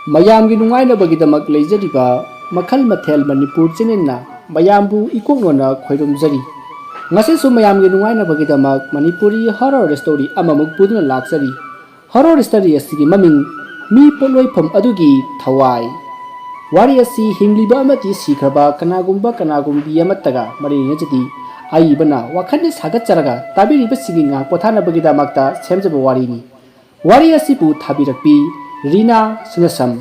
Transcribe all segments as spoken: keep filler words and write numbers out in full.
ꯃꯌꯥꯝꯒꯤ ꯅꯨꯡꯉꯥꯏꯅꯕꯒꯤꯗꯃꯛ ꯂꯩꯖꯔꯤꯕ ꯃꯈꯜ ꯃꯊꯦꯜ ꯃꯅꯤꯄꯨꯔ ꯆꯦꯅꯦꯜꯅ ꯃꯌꯥꯝꯕꯨ ꯏꯀꯣꯛꯅꯅ ꯈꯣꯏꯔꯨꯝꯖꯔꯤ꯫ ꯉꯁꯤꯁꯨ ꯃꯌꯥꯝꯒꯤ ꯅꯨꯡꯉꯥꯏꯅꯕꯒꯤꯗꯃꯛ ꯃꯅꯤꯄꯨꯔꯤ ꯍꯣꯔꯣꯔ ꯁ꯭ꯇꯣꯔꯤ ꯑꯃꯃꯨꯛ ꯄꯨꯗꯨꯅ ꯂꯥꯛꯆꯔꯤ꯫ ꯍꯣꯔꯣꯔ ꯁ꯭ꯇꯣꯔꯤ ꯑꯁꯤꯒꯤ ꯃꯃꯤꯡ ꯃꯤ ꯄꯣꯠꯂꯣꯏꯐꯝ ꯑꯗꯨꯒꯤ ꯊꯋꯥꯏ꯫ ꯋꯥꯔꯤ ꯑꯁꯤ ꯍꯤꯡꯂꯤꯕ ꯑꯃꯗꯤ ꯁꯤꯈ꯭ꯔꯕ ꯀꯅꯥꯒꯨꯝꯕ ꯀꯅꯥꯒꯨꯝꯕꯤ ꯑꯃꯠꯇꯒ ꯃꯔꯤ ꯂꯩꯅꯖꯗꯦ꯫ ꯑꯏꯕꯅ ꯋꯥꯈꯜꯅ ꯁꯥꯒꯠꯆꯔꯒ ꯇꯥꯕꯤꯔꯤꯕꯁꯤꯡꯒꯤ ꯉꯥꯏꯍꯥꯛ ꯄꯣꯊꯥꯅꯕꯒꯤꯗꯃꯛꯇ ꯁꯦꯝꯖꯕ ꯋꯥꯔꯤꯅꯤ꯫ ꯋꯥꯔꯤ ꯑꯁꯤꯕꯨ ꯊꯥꯕꯤꯔꯛꯄꯤ ꯔꯤꯅꯥ ꯁꯤꯡꯅꯁꯝ꯫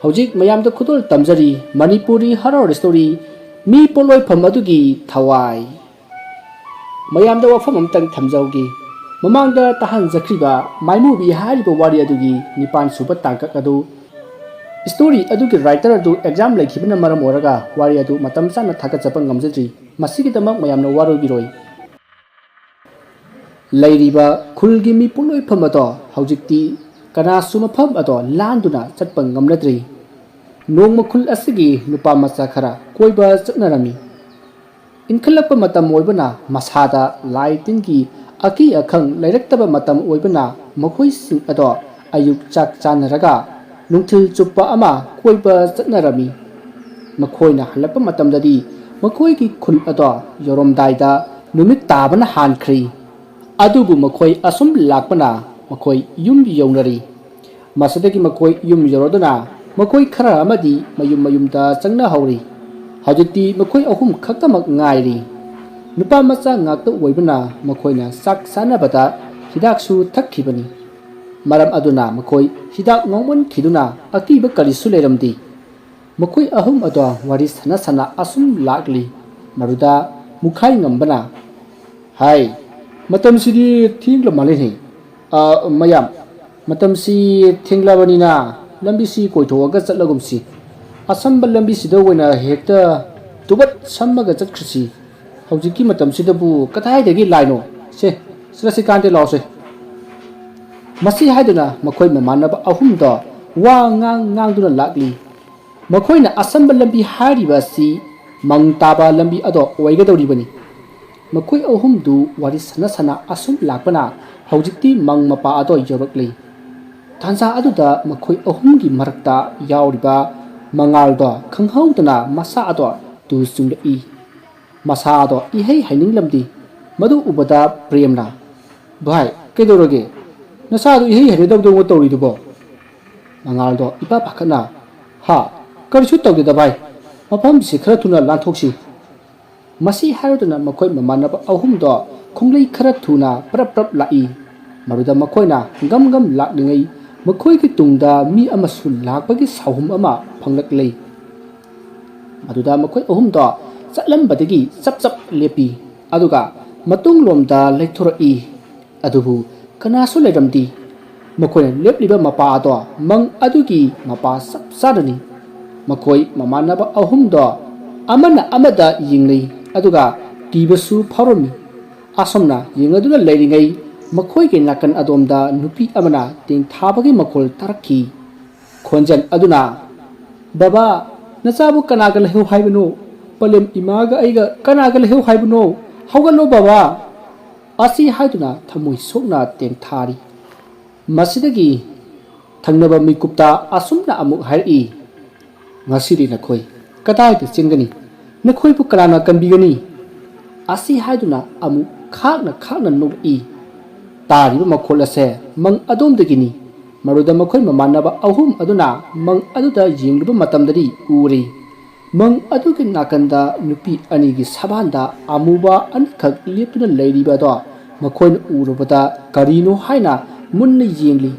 ꯍꯧꯖꯤꯛ ꯃꯌꯥꯝꯗ ꯈꯨꯗꯣꯜ ꯇꯝꯖꯔꯤ ꯃꯅꯤꯄꯨꯔꯤ ꯍꯣꯔꯣꯔ ꯁ꯭ꯇꯣꯔꯤ ꯃꯤ ꯄꯣꯠꯂꯣꯏꯐꯝ ꯑꯗꯨꯒꯤ ꯊꯋꯥꯏ꯫ ꯃꯌꯥꯝꯗ ꯋꯥꯐꯝ ꯑꯃꯇꯪ ꯊꯝꯖꯍꯧꯒꯦ꯫ ꯃꯃꯥꯡꯗ ꯇꯥꯍꯟꯖꯈ꯭ꯔꯤꯕ ꯃꯥꯏꯃꯨꯕꯤ ꯍꯥꯏꯔꯤꯕ ꯋꯥꯔꯤ ꯑꯗꯨꯒꯤ ꯅꯤꯄꯥꯟ ꯁꯨꯕ ꯇꯥꯡꯀꯛ ꯑꯗꯨ, ꯁ꯭ꯇꯣꯔꯤ ꯑꯗꯨꯒꯤ ꯔꯥꯏꯇꯔ ꯑꯗꯨ ꯑꯦꯛꯖꯥꯝ ꯂꯩꯈꯤꯕꯅ ꯃꯔꯝ ꯑꯣꯏꯔꯒ ꯋꯥꯔꯤ ꯑꯗꯨ ꯃꯇꯝ ꯆꯥꯅ ꯊꯥꯒꯠꯆꯕ ꯉꯝꯖꯗ꯭ꯔꯤ꯫ ꯃꯁꯤꯒꯤꯗꯃꯛ ꯃꯌꯥꯝꯅ ꯋꯥꯔꯧꯕꯤꯔꯣꯏ꯫ ꯂꯩꯔꯤꯕ ꯈꯨꯜꯒꯤ ꯃꯤ ꯄꯣꯠꯂꯣꯏꯐꯝ ꯑꯗꯣ ꯍꯧꯖꯤꯛꯇꯤ ꯀꯅꯥꯁꯨ ꯃꯐꯝ ꯑꯗꯣ ꯂꯥꯟꯗꯨꯅ ꯆꯠꯄ ꯉꯝꯅꯗ꯭ꯔꯤ꯫ ꯅꯣꯡꯃ ꯈꯨꯜ ꯑꯁꯤꯒꯤ ꯅꯨꯄꯥ ꯃꯆꯥ ꯈꯔ ꯀꯣꯏꯕ ꯆꯠꯅꯔꯝꯃꯤ꯫ ꯏꯟꯈꯠꯂꯛꯄ ꯃꯇꯝ ꯑꯣꯏꯕꯅ ꯃꯁꯥꯗ ꯂꯥꯏ ꯇꯤꯟꯒꯤ ꯑꯀꯤ ꯑꯈꯪ ꯂꯩꯔꯛꯇꯕ ꯃꯇꯝ ꯑꯣꯏꯕꯅ ꯃꯈꯣꯏꯁꯤꯡ ꯑꯗꯣ ꯑꯌꯨꯛ ꯆꯥꯛ ꯆꯥꯅꯔꯒ ꯅꯨꯡꯊꯤꯜ ꯆꯨꯞꯄ ꯑꯃ ꯀꯣꯏꯕ ꯆꯠꯅꯔꯝꯃꯤ꯫ ꯃꯈꯣꯏꯅ ꯍꯜꯂꯛꯄ ꯃꯇꯝꯗꯗꯤ ꯃꯈꯣꯏꯒꯤ ꯈꯨꯜ ꯑꯗꯣ ꯌꯧꯔꯝꯗꯥꯏꯗ ꯅꯨꯃꯤꯠ ꯇꯥꯕꯅ ꯍꯥꯟꯈ꯭ꯔꯤ꯫ ꯑꯗꯨꯕꯨ ꯃꯈꯣꯏ ꯑꯁꯨꯝ ꯂꯥꯛꯄꯅ ꯃꯈꯣꯏ ꯌꯨꯝ ꯌꯧꯅꯔꯤ꯫ ꯃꯁꯤꯗꯒꯤ ꯃꯈꯣꯏ ꯌꯨꯝ ꯌꯧꯔꯗꯨꯅ ꯃꯈꯣꯏ ꯈꯔ ꯑꯃꯗꯤ ꯃꯌꯨꯝ ꯃꯌꯨꯝꯗ ꯆꯪꯅꯍꯧꯔꯤ꯫ ꯍꯧꯖꯤꯛꯇꯤ ꯃꯈꯣꯏ ꯑꯍꯨꯝ ꯈꯛꯇꯃꯛ ꯉꯥꯏꯔꯤ꯫ ꯅꯨꯄꯥ ꯃꯆꯥ ꯉꯥꯛꯇ ꯑꯣꯏꯕꯅ ꯃꯈꯣꯏꯅ ꯆꯥꯛ ꯆꯥꯅꯕꯗ ꯍꯤꯗꯥꯛꯁꯨ ꯊꯛꯈꯤꯕꯅꯤ꯫ ꯃꯔꯝ ꯑꯗꯨꯅ ꯃꯈꯣꯏ ꯍꯤꯗꯥꯛ ꯉꯥꯎꯃꯟꯈꯤꯗꯨꯅ ꯑꯀꯤꯕ ꯀꯔꯤꯁꯨ ꯂꯩꯔꯝꯗꯦ꯫ ꯃꯈꯣꯏ ꯑꯍꯨꯝ ꯑꯗꯣ ꯋꯥꯔꯤ ꯁꯥꯟꯅ ꯁꯥꯟꯅ ꯑꯁꯨꯝ ꯂꯥꯛꯂꯤ꯫ ꯃꯗꯨꯗ ꯃꯨꯈꯥꯏ ꯉꯝꯕꯅ, "ꯍꯥꯏ, ꯃꯇꯝꯁꯤꯗꯤ ꯊꯦꯡꯂ ꯃꯥꯜꯂꯦꯅꯦ꯫ ꯑ, ꯃꯌꯥꯝ, ꯃꯇꯝꯁꯤ ꯊꯦꯡꯂꯕꯅꯤꯅ ꯂꯝꯕꯤꯁꯤ ꯀꯣꯏꯊꯣꯛꯑꯒ ꯆꯠꯂꯒꯨꯝꯁꯤ꯫ ꯑꯁꯝꯕ ꯂꯝꯕꯤꯁꯤꯗ ꯑꯣꯏꯅ ꯍꯦꯛꯇ ꯇꯨꯕꯠ ꯁꯝꯃꯒ ꯆꯠꯈ꯭ꯔꯁꯤ꯫ ꯍꯧꯖꯤꯛꯀꯤ ꯃꯇꯝꯁꯤꯗꯕꯨ ꯀꯗꯥꯏꯗꯒꯤ ꯂꯥꯏꯅꯣ? ꯁꯦ, ꯆꯠꯂꯁꯤ ꯀꯥꯟꯗꯦ, ꯂꯥꯎꯁꯦ꯫" ꯃꯁꯤ ꯍꯥꯏꯗꯨꯅ ꯃꯈꯣꯏ ꯃꯃꯥꯟꯅꯕ ꯑꯍꯨꯝꯗꯣ ꯋꯥ ꯉꯥꯡ ꯉꯥꯡꯗꯨꯅ ꯂꯥꯛꯂꯤ꯫ ꯃꯈꯣꯏꯅ ꯑꯁꯝꯕ ꯂꯝꯕꯤ ꯍꯥꯏꯔꯤꯕ ꯑꯁꯤ ꯃꯪ ꯇꯥꯕ ꯂꯝꯕꯤ ꯑꯗꯣ ꯑꯣꯏꯒꯗꯧꯔꯤꯕꯅꯤ꯫ ꯃꯈꯣꯏ ꯑꯍꯨꯝꯗꯨ ꯋꯥꯔꯤ ꯁꯥꯟꯅ ꯁꯥꯟꯅ ꯑꯁꯨꯝ ꯂꯥꯛꯄꯅ ꯍꯧꯖꯤꯛꯇꯤ ꯃꯪ ꯃꯄꯥ ꯑꯗꯣ ꯌꯧꯔꯛꯂꯤ꯫ ꯇꯥꯟꯖꯥ ꯑꯗꯨꯗ ꯃꯈꯣꯏ ꯑꯍꯨꯝꯒꯤ ꯃꯔꯛꯇ ꯌꯥꯎꯔꯤꯕ ꯃꯉꯥꯜꯗꯣ ꯈꯪꯍꯧꯗꯅ ꯃꯁꯥ ꯑꯗꯣ ꯇꯨ ꯆꯨꯡꯂꯛꯏ꯫ ꯃꯁꯥ ꯑꯗꯣ ꯏꯍꯩ ꯍꯩꯅꯤꯡꯂꯝꯗꯦ꯫ ꯃꯗꯨ ꯎꯕꯗ ꯄ꯭ꯔꯦꯝꯅ, "ꯚꯥꯏ, ꯀꯩꯗꯧꯔꯒꯦ? ꯅꯁꯥꯗꯣ ꯏꯍꯩ ꯍꯩꯅꯗꯕꯗꯧꯅ ꯇꯧꯔꯤꯗꯨꯕꯣ?" ꯃꯉꯥꯜꯗꯣ ꯏꯄꯥ ꯄꯥꯈꯠꯅ, "ꯍꯥ? ꯀꯔꯤꯁꯨ ꯇꯧꯗꯦꯗ ꯚꯥꯏ꯫ ꯃꯐꯝꯁꯤ ꯈꯔ ꯊꯨꯅ ꯂꯥꯟꯊꯣꯛꯁꯤ꯫" ꯃꯁꯤ ꯍꯥꯏꯔꯗꯨꯅ ꯃꯈꯣꯏ ꯃꯃꯥꯟꯅꯕ ꯑꯍꯨꯝꯗꯣ ꯈꯣꯡꯂꯩ ꯈꯔ ꯊꯨꯅ ꯄ꯭ꯔꯞ ꯄ꯭ꯔꯞ ꯂꯥꯛꯏ꯫ ꯃꯗꯨꯗ ꯃꯈꯣꯏꯅ ꯒꯝ ꯒꯝ ꯂꯥꯛꯂꯤꯉꯩ ꯃꯈꯣꯏꯒꯤ ꯇꯨꯡꯗ ꯃꯤ ꯑꯃꯁꯨ ꯂꯥꯛꯄꯒꯤ ꯁꯥꯎꯍꯨꯝ ꯑꯃ ꯐꯪꯂꯛꯂꯦ꯫ ꯃꯗꯨꯗ ꯃꯈꯣꯏ ꯑꯍꯨꯝꯗꯣ ꯆꯠꯂꯝꯕꯗꯒꯤ ꯆꯞ ꯆꯞ ꯂꯦꯞꯄꯤ꯫ ꯑꯗꯨꯒ ꯃꯇꯨꯡꯂꯣꯝꯗ ꯂꯩꯊꯣꯔꯛꯏ꯫ ꯑꯗꯨꯕꯨ ꯀꯅꯥꯁꯨ ꯂꯩꯔꯝꯗꯦ꯫ ꯃꯈꯣꯏꯅ ꯂꯦꯞꯂꯤꯕ ꯃꯄꯥ ꯑꯗꯣ ꯃꯪ ꯑꯗꯨꯒꯤ ꯃꯄꯥ ꯆꯞ ꯆꯥꯅꯅꯤ꯫ ꯃꯈꯣꯏ ꯃꯃꯥꯟꯅꯕ ꯑꯍꯨꯝꯗꯣ ꯑꯃꯅ ꯑꯃꯗ ꯌꯦꯡꯅꯩ, ꯑꯗꯨꯒ ꯀꯤꯕꯁꯨ ꯐꯥꯎꯔꯝꯃꯤ꯫ ꯑꯁꯨꯝꯅ ꯌꯦꯡꯅꯗꯨꯅ ꯂꯩꯔꯤꯉꯩ ꯃꯈꯣꯏꯒꯤ ꯅꯥꯀꯟ ꯑꯗꯣꯝꯗ ꯅꯨꯄꯤ ꯑꯃꯅ ꯇꯦꯡꯊꯥꯕꯒꯤ ꯃꯈꯣꯜ ꯇꯥꯔꯛꯈꯤ꯫ ꯈꯣꯟꯖꯦꯜ ꯑꯗꯨꯅ, "ꯕꯕꯥ, ꯅꯆꯥꯕꯨ ꯀꯅꯥꯒ ꯂꯩꯍꯧ ꯍꯥꯏꯕꯅꯣ? ꯄꯂꯦꯝ ꯏꯃꯥꯒ ꯑꯩꯒ ꯀꯅꯥꯒ ꯂꯩꯍꯧ ꯍꯥꯏꯕꯅꯣ? ꯍꯧꯒꯠꯂꯣ ꯕꯕꯥ!" ꯑꯁꯤ ꯍꯥꯏꯗꯨꯅ ꯊꯃꯣꯏ ꯁꯣꯛꯅ ꯇꯦꯡꯊꯥꯔꯤ꯫ ꯃꯁꯤꯗꯒꯤ ꯊꯪꯅꯕ ꯃꯤꯀꯨꯞꯇ ꯑꯁꯨꯝꯅ ꯑꯃꯨꯛ ꯍꯥꯏꯔꯛꯏ, "ꯉꯁꯤꯗꯤ ꯅꯈꯣꯏ ꯀꯗꯥꯏꯗ ꯆꯦꯟꯒꯅꯤ? ꯅꯈꯣꯏꯕꯨ ꯀꯅꯥꯅ ꯀꯟꯕꯤꯒꯅꯤ?" ꯑꯁꯤ ꯍꯥꯏꯗꯨꯅ ꯑꯃꯨꯛ ꯈꯥꯛꯅ ꯈꯥꯛꯅ ꯅꯣꯛꯂꯛꯏ꯫ ꯇꯥꯔꯤꯕ ꯃꯈꯣꯜ ꯑꯁꯦ ꯃꯪ ꯑꯗꯣꯝꯗꯒꯤꯅꯤ꯫ ꯃꯗꯨꯗ ꯃꯈꯣꯏ ꯃꯃꯥꯟꯅꯕ ꯑꯍꯨꯝ ꯑꯗꯨꯅ ꯃꯪ ꯑꯗꯨꯗ ꯌꯦꯡꯂꯨꯕ ꯃꯇꯝꯗꯗꯤ ꯎꯔꯦ꯫ ꯃꯪ ꯑꯗꯨꯒꯤ ꯅꯥꯀꯟꯗ ꯅꯨꯄꯤ ꯑꯅꯤꯒꯤ ꯁꯕꯥꯟꯗ ꯑꯃꯨꯕ ꯑꯅꯤꯈꯛ ꯂꯦꯞꯇꯨꯅ ꯂꯩꯔꯤꯕ ꯑꯗꯣ ꯃꯈꯣꯏꯅ ꯎꯔꯨꯕꯗ ꯀꯔꯤꯅꯣ ꯍꯥꯏꯅ ꯃꯨꯟꯅ ꯌꯦꯡꯂꯤ꯫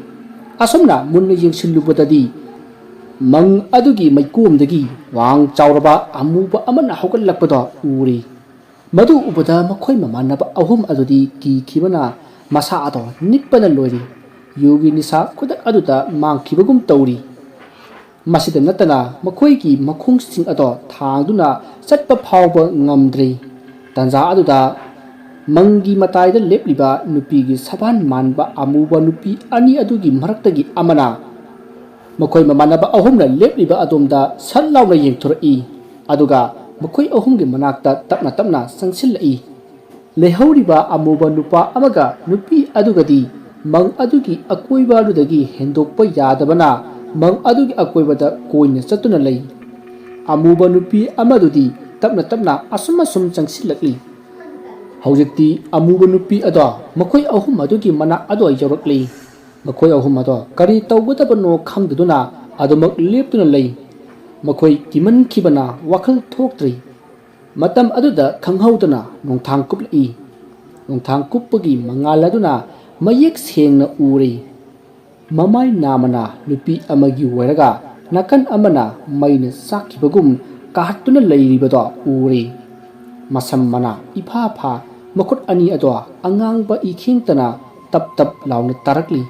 ꯑꯁꯨꯝꯅ ꯃꯨꯟꯅ ꯌꯦꯡꯁꯤꯜꯂꯨꯕꯗꯗꯤ ꯃꯪ ꯑꯗꯨꯒꯤ ꯃꯩꯀꯣꯝꯗꯒꯤ ꯋꯥꯡ ꯆꯥꯎꯔꯕ ꯑꯃꯨꯕ ꯑꯃꯅ ꯍꯧꯒꯠꯂꯛꯄꯗꯣ ꯎꯔꯤ꯫ ꯃꯗꯨ ꯎꯕꯗ ꯃꯈꯣꯏ ꯃꯃꯥꯟꯅꯕ ꯑꯍꯨꯝ ꯑꯗꯨꯗꯤ ꯀꯤꯈꯤꯕꯅ ꯃꯁꯥ ꯑꯗꯣ ꯅꯤꯛꯄꯅ ꯂꯣꯏꯔꯤ꯫ ꯌꯨꯒꯤ ꯅꯤꯁꯥ ꯈꯨꯗꯛ ꯑꯗꯨꯗ ꯃꯥꯡꯈꯤꯕꯒꯨꯝ ꯇꯧꯔꯤ꯫ ꯃꯁꯤꯗ ꯅꯠꯇꯅ ꯃꯈꯣꯏꯒꯤ ꯃꯈꯣꯡꯁꯤꯡ ꯑꯗꯣ ꯊꯥꯡꯗꯨꯅ ꯆꯠꯄ ꯐꯥꯎꯕ ꯉꯝꯗ꯭ꯔꯤ꯫ ꯇꯥꯟꯖꯥ ꯑꯗꯨꯗ ꯃꯪꯒꯤ ꯃꯇꯥꯏꯗ ꯂꯦꯞꯂꯤꯕ ꯅꯨꯄꯤꯒꯤ ꯁꯕꯥꯟ ꯃꯥꯟꯕ ꯑꯃꯨꯕ ꯅꯨꯄꯤ ꯑꯅꯤ ꯑꯗꯨꯒꯤ ꯃꯔꯛꯇꯒꯤ ꯑꯃꯅ ꯃꯈꯣꯏ ꯃꯃꯥꯟꯅꯕ ꯑꯍꯨꯝꯅ ꯂꯦꯞꯂꯤꯕ ꯑꯗꯣꯝꯗ ꯁꯠ ꯂꯥꯎꯅ ꯌꯦꯡꯊꯣꯔꯛꯏ, ꯑꯗꯨꯒ ꯃꯈꯣꯏ ꯑꯍꯨꯝꯒꯤ ꯃꯅꯥꯛꯇ ꯇꯞꯅ ꯇꯞꯅ ꯆꯪꯁꯤꯜꯂꯛꯏ꯫ ꯂꯩꯍꯧꯔꯤꯕ ꯑꯃꯨꯕ ꯅꯨꯄꯥ ꯑꯃꯒ ꯅꯨꯄꯤ ꯑꯗꯨꯒꯗꯤ ꯃꯪ ꯑꯗꯨꯒꯤ ꯑꯀꯣꯏꯕ ꯑꯗꯨꯗꯒꯤ ꯍꯦꯟꯗꯣꯛꯄ ꯌꯥꯗꯕꯅ ꯃꯪ ꯑꯗꯨꯒꯤ ꯑꯀꯣꯏꯕꯗ ꯀꯣꯏꯅ ꯆꯠꯇꯨꯅ ꯂꯩ꯫ ꯑꯃꯨꯕ ꯅꯨꯄꯤ ꯑꯃꯗꯨꯗꯤ ꯇꯞꯅ ꯇꯞꯅ ꯑꯁꯨꯝ ꯑꯁꯨꯝ ꯆꯪꯁꯤꯜꯂꯛꯂꯤ꯫ ꯍꯧꯖꯤꯛꯇꯤ ꯑꯃꯨꯕ ꯅꯨꯄꯤ ꯑꯗꯣ ꯃꯈꯣꯏ ꯑꯍꯨꯝ ꯑꯗꯨꯒꯤ ꯃꯅꯥꯛ ꯑꯗꯨ ꯌꯧꯔꯛꯂꯤ꯫ ꯃꯈꯣꯏ ꯑꯍꯨꯝ ꯑꯗꯣ ꯀꯔꯤ ꯇꯧꯒꯗꯕꯅꯣ ꯈꯪꯗꯗꯨꯅ ꯑꯗꯨꯃꯛ ꯂꯦꯞꯇꯨꯅ ꯂꯩ꯫ ꯃꯈꯣꯏ ꯀꯤꯃꯟꯈꯤꯕꯅ ꯋꯥꯈꯜ ꯊꯣꯛꯇ꯭ꯔꯤ꯫ ꯃꯇꯝ ꯑꯗꯨꯗ ꯈꯪꯍꯧꯗꯅ ꯅꯣꯡꯊꯥꯡ ꯀꯨꯞꯂꯛꯏ꯫ ꯅꯣꯡꯊꯥꯡ ꯀꯨꯞꯄꯒꯤ ꯃꯉꯥꯜ ꯑꯗꯨꯅ ꯃꯌꯦꯛ ꯁꯦꯡꯅ ꯎꯔꯤ꯫ ꯃꯃꯥꯏ ꯅꯥꯝꯃꯅ ꯅꯨꯄꯤ ꯑꯃꯒꯤ ꯑꯣꯏꯔꯒ ꯅꯥꯀꯟ ꯑꯃꯅ ꯃꯩꯅ ꯆꯥꯛꯈꯤꯕꯒꯨꯝ ꯀꯥꯍꯠꯇꯨꯅ ꯂꯩꯔꯤꯕꯗꯣ ꯎꯔꯤ꯫ ꯃꯁꯝ ꯃꯅꯥ ꯏꯐꯥ ꯐꯥ, ꯃꯈꯨꯠ ꯑꯅꯤ ꯑꯗꯣ ꯑꯉꯥꯡꯕ ꯏꯈꯤꯡꯇꯅ ꯇꯞ ꯇꯞ ꯂꯥꯎꯅ ꯇꯥꯔꯛꯂꯤ꯫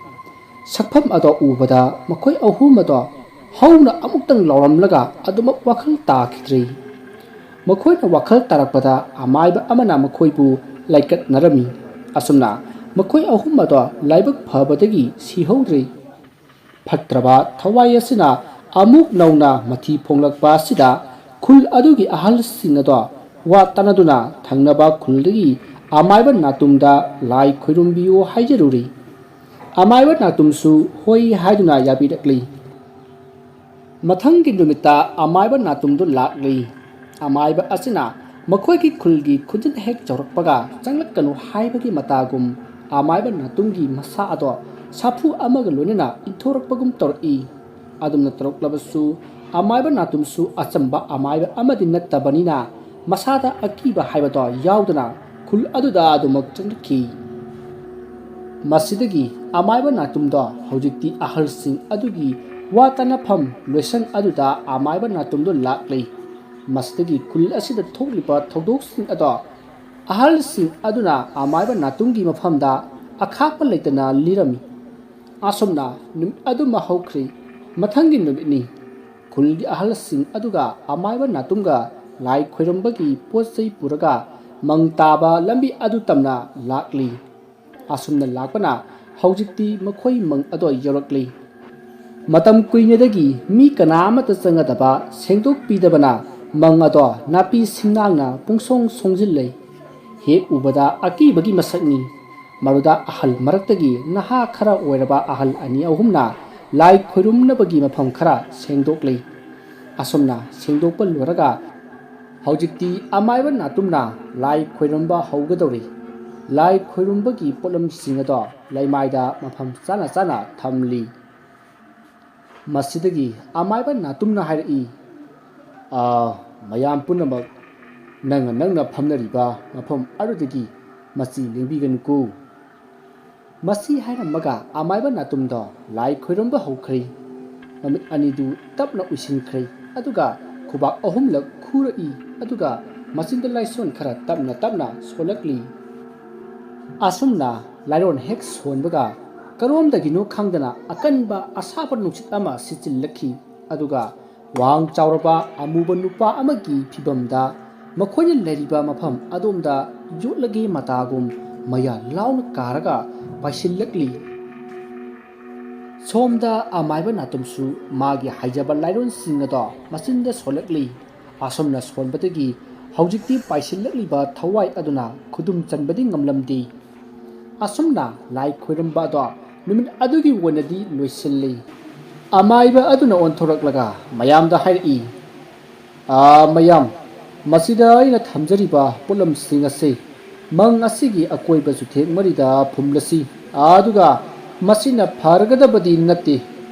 ꯁꯛꯐꯝ ꯑꯗꯣ ꯎꯕꯗ ꯃꯈꯣꯏ ꯑꯍꯨꯝ ꯑꯗꯣ ꯍꯧꯅ ꯑꯃꯨꯛꯇꯪ ꯂꯥꯎꯔꯝꯂꯒ ꯑꯗꯨꯃꯛ ꯋꯥꯈꯜ ꯇꯥꯈꯤꯗ꯭ꯔꯤ꯫ ꯃꯈꯣꯏꯅ ꯋꯥꯈꯜ ꯇꯥꯔꯛꯄꯗ ꯑꯃꯥꯏꯕ ꯑꯃꯅ ꯃꯈꯣꯏꯕꯨ ꯂꯥꯏꯀꯠꯅꯔꯝꯃꯤ꯫ ꯑꯁꯨꯝꯅ ꯃꯈꯣꯏ ꯑꯍꯨꯝ ꯑꯗꯣ ꯂꯥꯏꯕꯛ ꯐꯕꯗꯒꯤ ꯁꯤꯍꯧꯗ꯭ꯔꯤ꯫ ꯐꯠꯇ꯭ꯔꯕ ꯊꯋꯥꯏ ꯑꯁꯤꯅ ꯑꯃꯨꯛ ꯅꯧꯅ ꯃꯊꯤ ꯐꯣꯡꯂꯛꯄ ꯑꯁꯤꯗ ꯈꯨꯜ ꯑꯗꯨꯒꯤ ꯑꯍꯜꯁꯤꯡ ꯑꯗꯣ ꯋꯥ ꯇꯥꯟꯅꯗꯨꯅ ꯊꯪꯅꯕ ꯈꯨꯜꯗꯒꯤ ꯑꯃꯥꯏꯕ ꯅꯥꯇꯨꯝꯗ ꯂꯥꯏ ꯈꯣꯏꯔꯨꯝꯕꯤꯌꯨ ꯍꯥꯏꯖꯔꯨꯔꯤ꯫ ꯑꯃꯥꯏꯕ ꯅꯥꯇꯨꯝꯁꯨ ꯍꯣꯏ ꯍꯥꯏꯗꯨꯅ ꯌꯥꯕꯤꯔꯛꯂꯤ꯫ ꯃꯊꯪꯒꯤ ꯅꯨꯃꯤꯠꯇ ꯑꯃꯥꯏꯕ ꯅꯥꯇꯨꯝꯗꯨ ꯂꯥꯛꯂꯤ꯫ ꯑꯃꯥꯏꯕ ꯑꯁꯤꯅ ꯃꯈꯣꯏꯒꯤ ꯈꯨꯜꯒꯤ ꯈꯨꯟꯖꯤꯟ ꯍꯦꯛ ꯌꯧꯔꯛꯄꯒ ꯆꯪꯂꯛꯀꯅꯨ ꯍꯥꯏꯕꯒꯤ ꯃꯇꯥꯒꯨꯝ ꯑꯃꯥꯏꯕ ꯅꯥꯇꯨꯝꯒꯤ ꯃꯁꯥ ꯑꯗꯣ ꯁꯥꯐꯨ ꯑꯃꯒ ꯂꯣꯏꯅꯅ ꯏꯟꯊꯣꯔꯛꯄꯒꯨꯝ ꯇꯧꯔꯛꯏ꯫ ꯑꯗꯨꯝꯅ ꯇꯧꯔꯛꯂꯕꯁꯨ ꯑꯃꯥꯏꯕ ꯅꯥꯇꯨꯝꯁꯨ ꯑꯆꯝꯕ ꯑꯃꯥꯏꯕ ꯑꯃꯗꯤ ꯅꯠꯇꯕꯅꯤꯅ ꯃꯁꯥꯗ ꯑꯀꯤꯕ ꯍꯥꯏꯕꯗꯣ ꯌꯥꯎꯗꯅ ꯈꯨꯜ ꯑꯗꯨꯗ ꯑꯗꯨꯃꯛ ꯆꯪꯂꯛꯈꯤ꯫ ꯃꯁꯤꯗꯒꯤ ꯑꯃꯥꯏꯕ ꯅꯥꯇꯨꯝꯗꯣ ꯍꯧꯖꯤꯛꯇꯤ ꯑꯍꯜꯁꯤꯡ ꯑꯗꯨꯒꯤ ꯋꯥ ꯇꯥꯅꯐꯝ ꯂꯣꯏꯁꯪ ꯑꯗꯨꯗ ꯑꯃꯥꯏꯕ ꯅꯥꯇꯨꯝꯗꯣ ꯂꯥꯛꯂꯤ꯫ ꯃꯁꯤꯗꯒꯤ ꯈꯨꯜ ꯑꯁꯤꯗ ꯊꯣꯛꯂꯤꯕ ꯊꯧꯗꯣꯛꯁꯤꯡ ꯑꯗꯣ ꯑꯍꯜꯁꯤꯡ ꯑꯗꯨꯅ ꯑꯃꯥꯏꯕ ꯅꯥꯇꯨꯝꯒꯤ ꯃꯐꯝꯗ ꯑꯈꯥꯛꯄ ꯂꯩꯇꯅ ꯂꯤꯔꯝꯃꯤ꯫ ꯑꯁꯨꯝꯅ ꯅꯨꯃꯤꯠ ꯑꯗꯨꯃ ꯍꯧꯈ꯭ꯔꯤ꯫ ꯃꯊꯪꯒꯤ ꯅꯨꯃꯤꯠꯅꯤ꯫ ꯈꯨꯜꯒꯤ ꯑꯍꯜꯁꯤꯡ ꯑꯗꯨꯒ ꯑꯃꯥꯏꯕ ꯅꯥꯇꯨꯝꯒ ꯂꯥꯏ ꯈꯣꯏꯔꯝꯕꯒꯤ ꯄꯣꯠ ꯆꯩ ꯄꯨꯔꯒ ꯃꯪ ꯇꯥꯕ ꯂꯝꯕꯤ ꯑꯗꯨ ꯇꯝꯅ ꯂꯥꯛꯂꯤ꯫ ꯑꯁꯨꯝꯅ ꯂꯥꯛꯄꯅ ꯍꯧꯖꯤꯛꯇꯤ ꯃꯈꯣꯏ ꯃꯪ ꯑꯗꯣ ꯌꯧꯔꯛꯂꯤ꯫ ꯃꯇꯝ ꯀꯨꯏꯅꯗꯒꯤ ꯃꯤ ꯀꯅꯥ ꯑꯃꯠꯇ ꯆꯪꯒꯗꯕ ꯁꯦꯡꯗꯣꯛꯄꯤꯗꯕꯅ ꯃꯪ ꯑꯗꯣ ꯅꯥꯄꯤ ꯁꯤꯡꯅꯥꯡꯅ ꯄꯨꯡꯁꯣꯡ ꯁꯣꯡꯖꯤꯜꯂꯦ꯫ ꯍꯦꯛ ꯎꯕꯗ ꯑꯀꯤꯕꯒꯤ ꯃꯁꯛꯅꯤ꯫ ꯃꯗꯨꯗ ꯑꯍꯜ ꯃꯔꯛꯇꯒꯤ ꯅꯍꯥ ꯈꯔ ꯑꯣꯏꯔꯕ ꯑꯍꯜ ꯑꯅꯤ ꯑꯍꯨꯝꯅ ꯂꯥꯏ ꯈꯣꯏꯔꯨꯝꯅꯕꯒꯤ ꯃꯐꯝ ꯈꯔ ꯁꯦꯡꯗꯣꯛꯂꯤ꯫ ꯑꯁꯨꯝꯅ ꯁꯦꯡꯗꯣꯛꯄ ꯂꯣꯏꯔꯒ ꯍꯧꯖꯤꯛꯇꯤ ꯑꯃꯥꯏꯕ ꯅꯥꯇꯨꯝꯅ ꯂꯥꯏ ꯈꯣꯏꯔꯝꯕ ꯍꯧꯒꯗꯧꯔꯤ꯫ ꯂꯥꯏ ꯈꯣꯏꯔꯨꯝꯕꯒꯤ ꯄꯣꯠꯂꯝꯁꯤꯡ ꯑꯗꯣ ꯂꯩꯃꯥꯏꯗ ꯃꯐꯝ ꯆꯥꯅ ꯆꯥꯅ ꯊꯝꯂꯤ꯫ ꯃꯁꯤꯗꯒꯤ ꯑꯃꯥꯏꯕ ꯅꯥꯇꯨꯝꯅ ꯍꯥꯏꯔꯛꯏ, "ꯑꯥ, ꯃꯌꯥꯝ ꯄꯨꯝꯅꯃꯛ ꯅꯪꯅ ꯅꯪꯅ ꯐꯝꯅꯔꯤꯕ ꯃꯐꯝ ꯑꯗꯨꯗꯒꯤ ꯃꯆꯤ ꯂꯦꯡꯕꯤꯒꯅꯨꯀꯣ꯫" ꯃꯁꯤ ꯍꯥꯏꯔꯝꯃꯒ ꯑꯃꯥꯏꯕ ꯅꯥꯇꯨꯝꯗꯣ ꯂꯥꯏ ꯈꯣꯏꯔꯝꯕ ꯍꯧꯈ꯭ꯔꯦ꯫ ꯃꯃꯤꯠ ꯑꯅꯤꯗꯨ ꯇꯞꯅ ꯎꯏꯁꯤꯟꯈ꯭ꯔꯦ, ꯑꯗꯨꯒ ꯈꯨꯕꯥꯛ ꯑꯍꯨꯝꯂꯛ ꯈꯨꯔꯛꯏ, ꯑꯗꯨꯒ ꯃꯆꯤꯟꯗ ꯂꯥꯏꯁꯣꯟ ꯈꯔ ꯇꯞꯅ ꯇꯞꯅ ꯁꯣꯜꯂꯛꯂꯤ꯫ ꯑꯁꯨꯝꯅ ꯂꯥꯏꯔꯣꯟ ꯍꯦꯛ ꯁꯣꯟꯕꯒ ꯀꯔꯣꯝꯗꯒꯤꯅꯣ ꯈꯪꯗꯅ ꯑꯀꯟꯕ ꯑꯁꯥꯕ ꯅꯨꯡꯁꯤꯠ ꯑꯃ ꯁꯤꯠꯆꯤꯜꯂꯛꯈꯤ꯫ ꯑꯗꯨꯒ ꯋꯥꯡ ꯆꯥꯎꯔꯕ ꯑꯃꯨꯕ ꯅꯨꯄꯥ ꯑꯃꯒꯤ ꯐꯤꯕꯝꯗ ꯃꯈꯣꯏꯅ ꯂꯩꯔꯤꯕ ꯃꯐꯝ ꯑꯗꯣꯝꯗ ꯌꯣꯠꯂꯒꯦ ꯃꯇꯥꯒꯨꯝ ꯃꯌꯥ ꯂꯥꯎꯅ ꯀꯥꯔꯒ ꯄꯥꯏꯁꯤꯜꯂꯛꯂꯤ꯫ ꯁꯣꯝꯗ ꯑꯃꯥꯏꯕ ꯅꯥꯇꯨꯝꯁꯨ ꯃꯥꯒꯤ ꯍꯥꯏꯖꯕ ꯂꯥꯏꯔꯣꯟꯁꯤꯡ ꯑꯗꯣ ꯃꯆꯤꯟꯗ ꯁꯣꯜꯂꯛꯂꯤ꯫ ꯑꯁꯨꯝꯅ ꯁꯣꯟꯕꯗꯒꯤ ꯍꯧꯖꯤꯛꯇꯤ ꯄꯥꯏꯁꯤꯜꯂꯛꯂꯤꯕ ꯊꯋꯥꯏ ꯑꯗꯨꯅ ꯈꯨꯗꯨꯝ ꯆꯟꯕꯗꯤ ꯉꯝꯂꯝꯗꯦ꯫ ꯑꯁꯨꯝꯅ ꯂꯥꯏ ꯈꯣꯏꯔꯝꯕ ꯑꯗꯣ ꯅꯨꯃꯤꯠ ꯑꯗꯨꯒꯤ ꯑꯣꯏꯅꯗꯤ ꯂꯣꯏꯁꯤꯜꯂꯤ꯫ ꯑꯃꯥꯏꯕ ꯑꯗꯨꯅ ꯑꯣꯟꯊꯣꯔꯛꯂꯒ ꯃꯌꯥꯝꯗ ꯍꯥꯏꯔꯛꯏ, "ꯑꯥ, ꯃꯌꯥꯝ, ꯃꯁꯤꯗ ꯑꯩꯅ ꯊꯝꯖꯔꯤꯕ ꯄꯣꯠꯂꯝꯁꯤꯡ ꯑꯁꯤ ꯃꯪ ꯑꯁꯤꯒꯤ ꯑꯀꯣꯏꯕ ꯆꯨꯊꯦꯛ ꯃꯔꯤꯗ ꯐꯨꯝꯂꯁꯤ, ꯑꯗꯨꯒ ꯃꯁꯤꯅ ꯐꯔꯒꯗꯕꯗꯤ ꯅꯠꯇꯦ,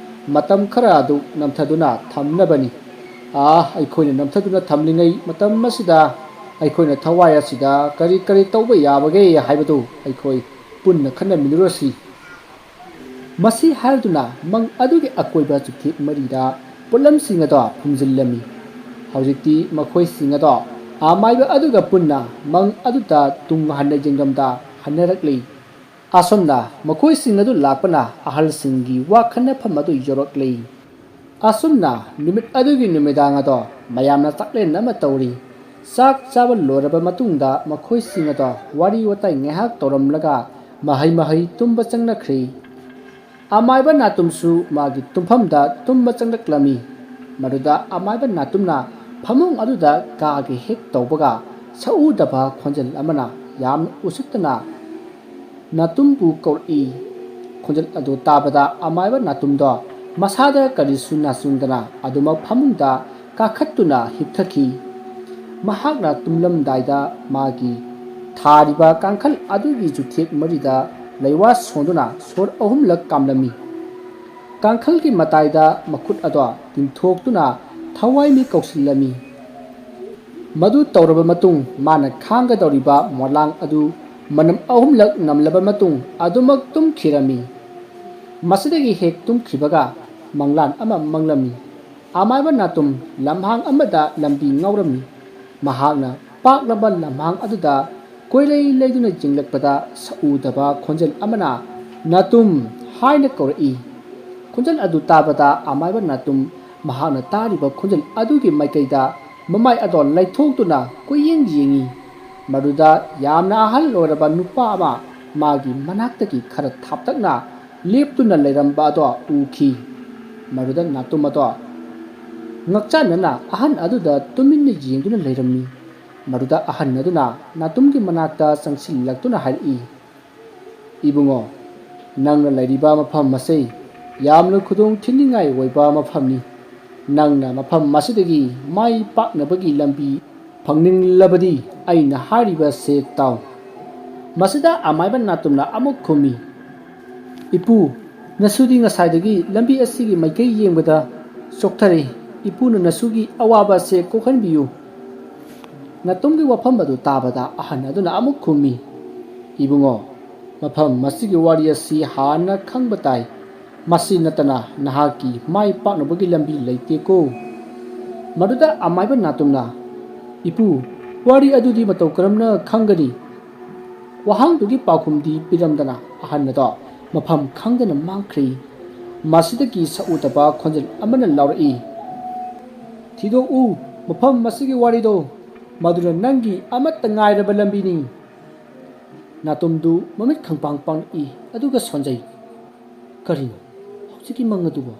ꯃꯇꯝ ꯈꯔ ꯑꯗꯨ ꯅꯝꯊꯗꯨꯅ ꯊꯝꯅꯕꯅꯤ꯫ ꯑꯥ, ꯑꯩꯈꯣꯏꯅ ꯅꯝꯊꯗꯨꯅ ꯊꯝꯂꯤꯉꯩ ꯃꯇꯝ ꯑꯁꯤꯗ ꯑꯩꯈꯣꯏꯅ ꯊꯋꯥꯏ ꯑꯁꯤꯗ ꯀꯔꯤ ꯀꯔꯤ ꯇꯧꯕ ꯌꯥꯕꯒꯦ ꯍꯥꯏꯕꯗꯨ ꯑꯩꯈꯣꯏ ꯄꯨꯟꯅ ꯈꯟꯅꯃꯤꯟꯅꯔꯁꯤ꯫" ꯃꯁꯤ ꯍꯥꯏꯔꯗꯨꯅ ꯃꯪ ꯑꯗꯨꯒꯤ ꯑꯀꯣꯏꯕ ꯆꯨꯊꯦꯛ ꯃꯔꯤꯗ ꯄꯣꯠꯂꯝꯁꯤꯡ ꯑꯗꯣ ꯐꯨꯝꯖꯤꯜꯂꯝꯃꯤ꯫ ꯍꯧꯖꯤꯛꯇꯤ ꯃꯈꯣꯏꯁꯤꯡ ꯑꯗꯣ ꯑꯃꯥꯏꯕ ꯑꯗꯨꯒ ꯄꯨꯟꯅ ꯃꯪ ꯑꯗꯨꯗ ꯇꯨꯡ ꯍꯟꯅ ꯌꯦꯡꯂꯝꯗ ꯍꯟꯅꯔꯛꯂꯤ꯫ ꯑꯁꯨꯝꯅ ꯃꯈꯣꯏꯁꯤꯡ ꯑꯗꯨ ꯂꯥꯛꯄꯅ ꯑꯍꯜꯁꯤꯡꯒꯤ ꯋꯥ ꯈꯟꯅꯐꯝ ꯑꯗꯨ ꯌꯧꯔꯛꯂꯤ꯫ ꯑꯁꯨꯝꯅ ꯅꯨꯃꯤꯠ ꯑꯗꯨꯒꯤ ꯅꯨꯃꯤꯗꯥꯡ ꯑꯗꯣ ꯃꯌꯥꯝꯅ ꯆꯥꯛꯂꯦꯟ ꯑꯃ ꯇꯧꯔꯤ꯫ ꯆꯥꯛ ꯆꯥꯕ ꯂꯣꯏꯔꯕ ꯃꯇꯨꯡꯗ ꯃꯈꯣꯏꯁꯤꯡ ꯑꯗꯣ ꯋꯥꯔꯤ ꯋꯥꯇꯥꯏ ꯉꯥꯏꯍꯥꯛ ꯇꯧꯔꯝꯂꯒ ꯃꯍꯩ ꯃꯍꯩ ꯇꯨꯝꯕ ꯆꯪꯅꯈ꯭ꯔꯤ꯫ ꯑꯃꯥꯏꯕ ꯅꯥꯇꯨꯝꯁꯨ ꯃꯥꯒꯤ ꯇꯨꯝꯐꯝꯗ ꯇꯨꯝꯕ ꯆꯪꯂꯛꯂꯝꯃꯤ꯫ ꯃꯗꯨꯗ ꯑꯃꯥꯏꯕ ꯅꯥꯇꯨꯝꯅ ꯐꯃꯨꯡ ꯑꯗꯨꯗ ꯀꯥꯒꯦ ꯍꯦꯛ ꯇꯧꯕꯒ ꯁꯛꯎꯗꯕ ꯈꯣꯟꯖꯦꯜ ꯑꯃꯅ ꯌꯥꯝꯅ ꯎꯁꯤꯠꯇꯅ ꯅꯥꯇꯨꯝꯕꯨ ꯀꯧꯔꯛꯏ꯫ ꯈꯣꯟꯖꯦꯜ ꯑꯗꯨ ꯇꯥꯕꯗ ꯑꯃꯥꯏꯕ ꯅꯥꯇꯨꯝꯗꯣ ꯃꯁꯥꯗ ꯀꯔꯤꯁꯨ ꯅꯥꯆꯨꯡꯗꯅ ꯑꯗꯨꯃꯛ ꯐꯃꯨꯡꯗ ꯀꯥꯈꯠꯇꯨꯅ ꯍꯤꯞꯊꯈꯤ꯫ ꯃꯍꯥꯛꯅ ꯇꯨꯝꯂꯝꯗꯥꯏꯗ ꯃꯥꯒꯤ ꯊꯥꯔꯤꯕ ꯀꯥꯡꯈꯜ ꯑꯗꯨꯒꯤ ꯆꯨꯊꯦꯛ ꯃꯔꯤꯗ ꯂꯩꯋꯥ ꯁꯣꯟꯗꯨꯅ ꯁꯣꯔ ꯑꯍꯨꯝꯂꯛ ꯀꯥꯝꯂꯝꯃꯤ꯫ ꯀꯥꯡꯈꯜꯒꯤ ꯃꯇꯥꯏꯗ ꯃꯈꯨꯠ ꯑꯗꯣ ꯇꯤꯡꯊꯣꯛꯇꯨꯅ ꯊꯋꯥꯏꯃꯤ ꯀꯧꯁꯤꯜꯂꯝꯃꯤ꯫ ꯃꯗꯨ ꯇꯧꯔꯕ ꯃꯇꯨꯡ ꯃꯥꯅ ꯈꯥꯡꯒꯗꯧꯔꯤꯕ ꯃꯣꯂꯥꯡ ꯑꯗꯨ ꯃꯅꯝ ꯑꯍꯨꯝꯂꯛ ꯅꯝꯂꯕ ꯃꯇꯨꯡ ꯑꯗꯨꯃꯛ ꯇꯨꯝꯈꯤꯔꯝꯃꯤ꯫ ꯃꯁꯤꯗꯒꯤ ꯍꯦꯛ ꯇꯨꯝꯈꯤꯕꯒ ꯃꯪꯂꯥꯟ ꯑꯃ ꯃꯪꯂꯝꯃꯤ꯫ ꯑꯃꯥꯏꯕ ꯅꯥꯇꯨꯝ ꯂꯝꯍꯥꯡ ꯑꯃꯗ ꯂꯝꯕꯤ ꯉꯥꯎꯔꯝꯃꯤ꯫ ꯃꯍꯥꯛꯅ ꯄꯥꯛꯂꯕ ꯂꯝꯍꯥꯡ ꯑꯗꯨꯗ ꯀꯣꯏꯂꯩ ꯂꯩꯗꯨꯅ ꯌꯦꯡꯂꯛꯄꯗ ꯁꯛꯎꯗꯕ ꯈꯣꯟꯖꯦꯜ ꯑꯃꯅ "ꯅꯥꯇꯨꯝ" ꯍꯥꯏꯅ ꯀꯧꯔꯛꯏ꯫ ꯈꯣꯟꯖꯦꯜ ꯑꯗꯨ ꯇꯥꯕꯗ ꯑꯃꯥꯏꯕ ꯅꯥꯇꯨꯝ ꯃꯍꯥꯛꯅ ꯇꯥꯔꯤꯕ ꯈꯣꯟꯖꯦꯜ ꯑꯗꯨꯒꯤ ꯃꯥꯏꯀꯩꯗ ꯃꯃꯥꯏ ꯑꯗꯣ ꯂꯩꯊꯣꯛꯇꯨꯅ ꯀꯣꯏꯌꯦꯡ ꯌꯦꯡꯉꯤ꯫ ꯃꯗꯨꯗ ꯌꯥꯝꯅ ꯑꯍꯜ ꯑꯣꯏꯔꯕ ꯅꯨꯄꯥ ꯑꯃ ꯃꯥꯒꯤ ꯃꯅꯥꯛꯇꯒꯤ ꯈꯔ ꯊꯥꯞꯇꯛꯅ ꯂꯦꯞꯇꯨꯅ ꯂꯩꯔꯝꯕ ꯑꯗꯣ ꯎꯈꯤ꯫ ꯃꯗꯨꯗ ꯅꯥꯇꯨꯝ ꯑꯗꯣ ꯉꯛꯆꯥꯟꯅꯅ ꯑꯍꯟ ꯑꯗꯨꯗ ꯇꯨꯃꯤꯟꯅ ꯌꯦꯡꯗꯨꯅ ꯂꯩꯔꯝꯃꯤ꯫ ꯃꯗꯨꯗ ꯑꯍꯟ ꯑꯗꯨꯅ ꯅꯥꯇꯨꯝꯒꯤ ꯃꯅꯥꯛꯇ ꯆꯪꯁꯤꯜꯂꯛꯇꯨꯅ ꯍꯥꯏꯔꯛꯏ, "ꯏꯕꯨꯡꯉꯣ, ꯅꯪꯅ ꯂꯩꯔꯤꯕ ꯃꯐꯝ ꯑꯁꯤ ꯌꯥꯝꯅ ꯈꯨꯗꯣꯡ ꯊꯤꯅꯤꯡꯉꯥꯏ ꯑꯣꯏꯕ ꯃꯐꯝꯅꯤ꯫ ꯅꯪꯅ ꯃꯐꯝ ꯑꯁꯤꯗꯒꯤ ꯃꯥꯏ ꯄꯥꯛꯅꯕꯒꯤ ꯂꯝꯕꯤ ꯐꯪꯅꯤꯡꯂꯕꯗꯤ ꯑꯩꯅ ꯍꯥꯏꯔꯤꯕꯁꯦ ꯇꯥꯎ꯫" ꯃꯁꯤꯗ ꯑꯃꯥꯏꯕ ꯅꯥꯇꯨꯝꯅ ꯑꯃꯨꯛ ꯈꯨꯝꯃꯤ, "ꯏꯄꯨ, ꯅꯁꯨꯗꯤ ꯉꯁꯥꯏꯗꯒꯤ ꯂꯝꯕꯤ ꯑꯁꯤꯒꯤ ꯃꯥꯏꯀꯩ ꯌꯦꯡꯕꯗ ꯆꯣꯛꯊꯔꯦ꯫ ꯏꯄꯨꯅ ꯅꯁꯨꯒꯤ ꯑꯋꯥꯕ ꯑꯁꯦ ꯀꯣꯛꯍꯟꯕꯤꯌꯨ꯫" ꯅꯥꯇꯨꯝꯒꯤ ꯋꯥꯐꯝ ꯑꯗꯨ ꯇꯥꯕꯗ ꯑꯍꯟ ꯑꯗꯨꯅ ꯑꯃꯨꯛ ꯈꯨꯝꯃꯤ, "ꯏꯕꯨꯡꯉꯣ, ꯃꯐꯝ ꯑꯁꯤꯒꯤ ꯋꯥꯔꯤ ꯑꯁꯤ ꯍꯥꯟꯅ ꯈꯪꯕ ꯇꯥꯏ꯫ ꯃꯁꯤ ꯅꯠꯇꯅ ꯅꯍꯥꯛꯀꯤ ꯃꯥꯏ ꯄꯥꯛꯅꯕꯒꯤ ꯂꯝꯕꯤ ꯂꯩꯇꯦꯀꯣ꯫" ꯃꯗꯨꯗ ꯑꯃꯥꯏꯕ ꯅꯥꯇꯨꯝꯅ, "ꯏꯄꯨ, ꯋꯥꯔꯤ ꯑꯗꯨꯗꯤ ꯃꯇꯧ ꯀꯔꯝꯅ ꯈꯪꯒꯅꯤ?" ꯋꯥꯍꯪꯗꯨꯒꯤ ꯄꯥꯎꯈꯨꯝꯗꯤ ꯄꯤꯔꯝꯗꯅ ꯑꯍꯟ ꯑꯗꯣ ꯃꯐꯝ ꯈꯪꯗꯅ ꯃꯥꯡꯈ꯭ꯔꯤ꯫ ꯃꯁꯤꯗꯒꯤ ꯁꯛꯎꯗꯕ ꯈꯣꯟꯖꯦꯜ ꯑꯃꯅ ꯂꯥꯎꯔꯛꯏ, "ꯊꯤꯗꯣꯛꯎ ꯃꯐꯝ ꯑꯁꯤꯒꯤ ꯋꯥꯔꯤꯗꯣ, ꯃꯗꯨꯅ ꯅꯪꯒꯤ ꯑꯃꯠꯇ ꯉꯥꯏꯔꯕ ꯂꯝꯕꯤꯅꯤ꯫" ꯅꯥꯇꯨꯝꯗꯨ ꯃꯃꯤꯠ ꯈꯪꯄꯥꯡ ꯄꯥꯡꯂꯛꯏ, ꯑꯗꯨꯒ ꯁꯣꯟꯖꯩ꯫ "ꯀꯔꯤꯅꯣ ꯍꯧꯖꯤꯛꯀꯤ ꯃꯪ ꯑꯗꯨꯕꯣ?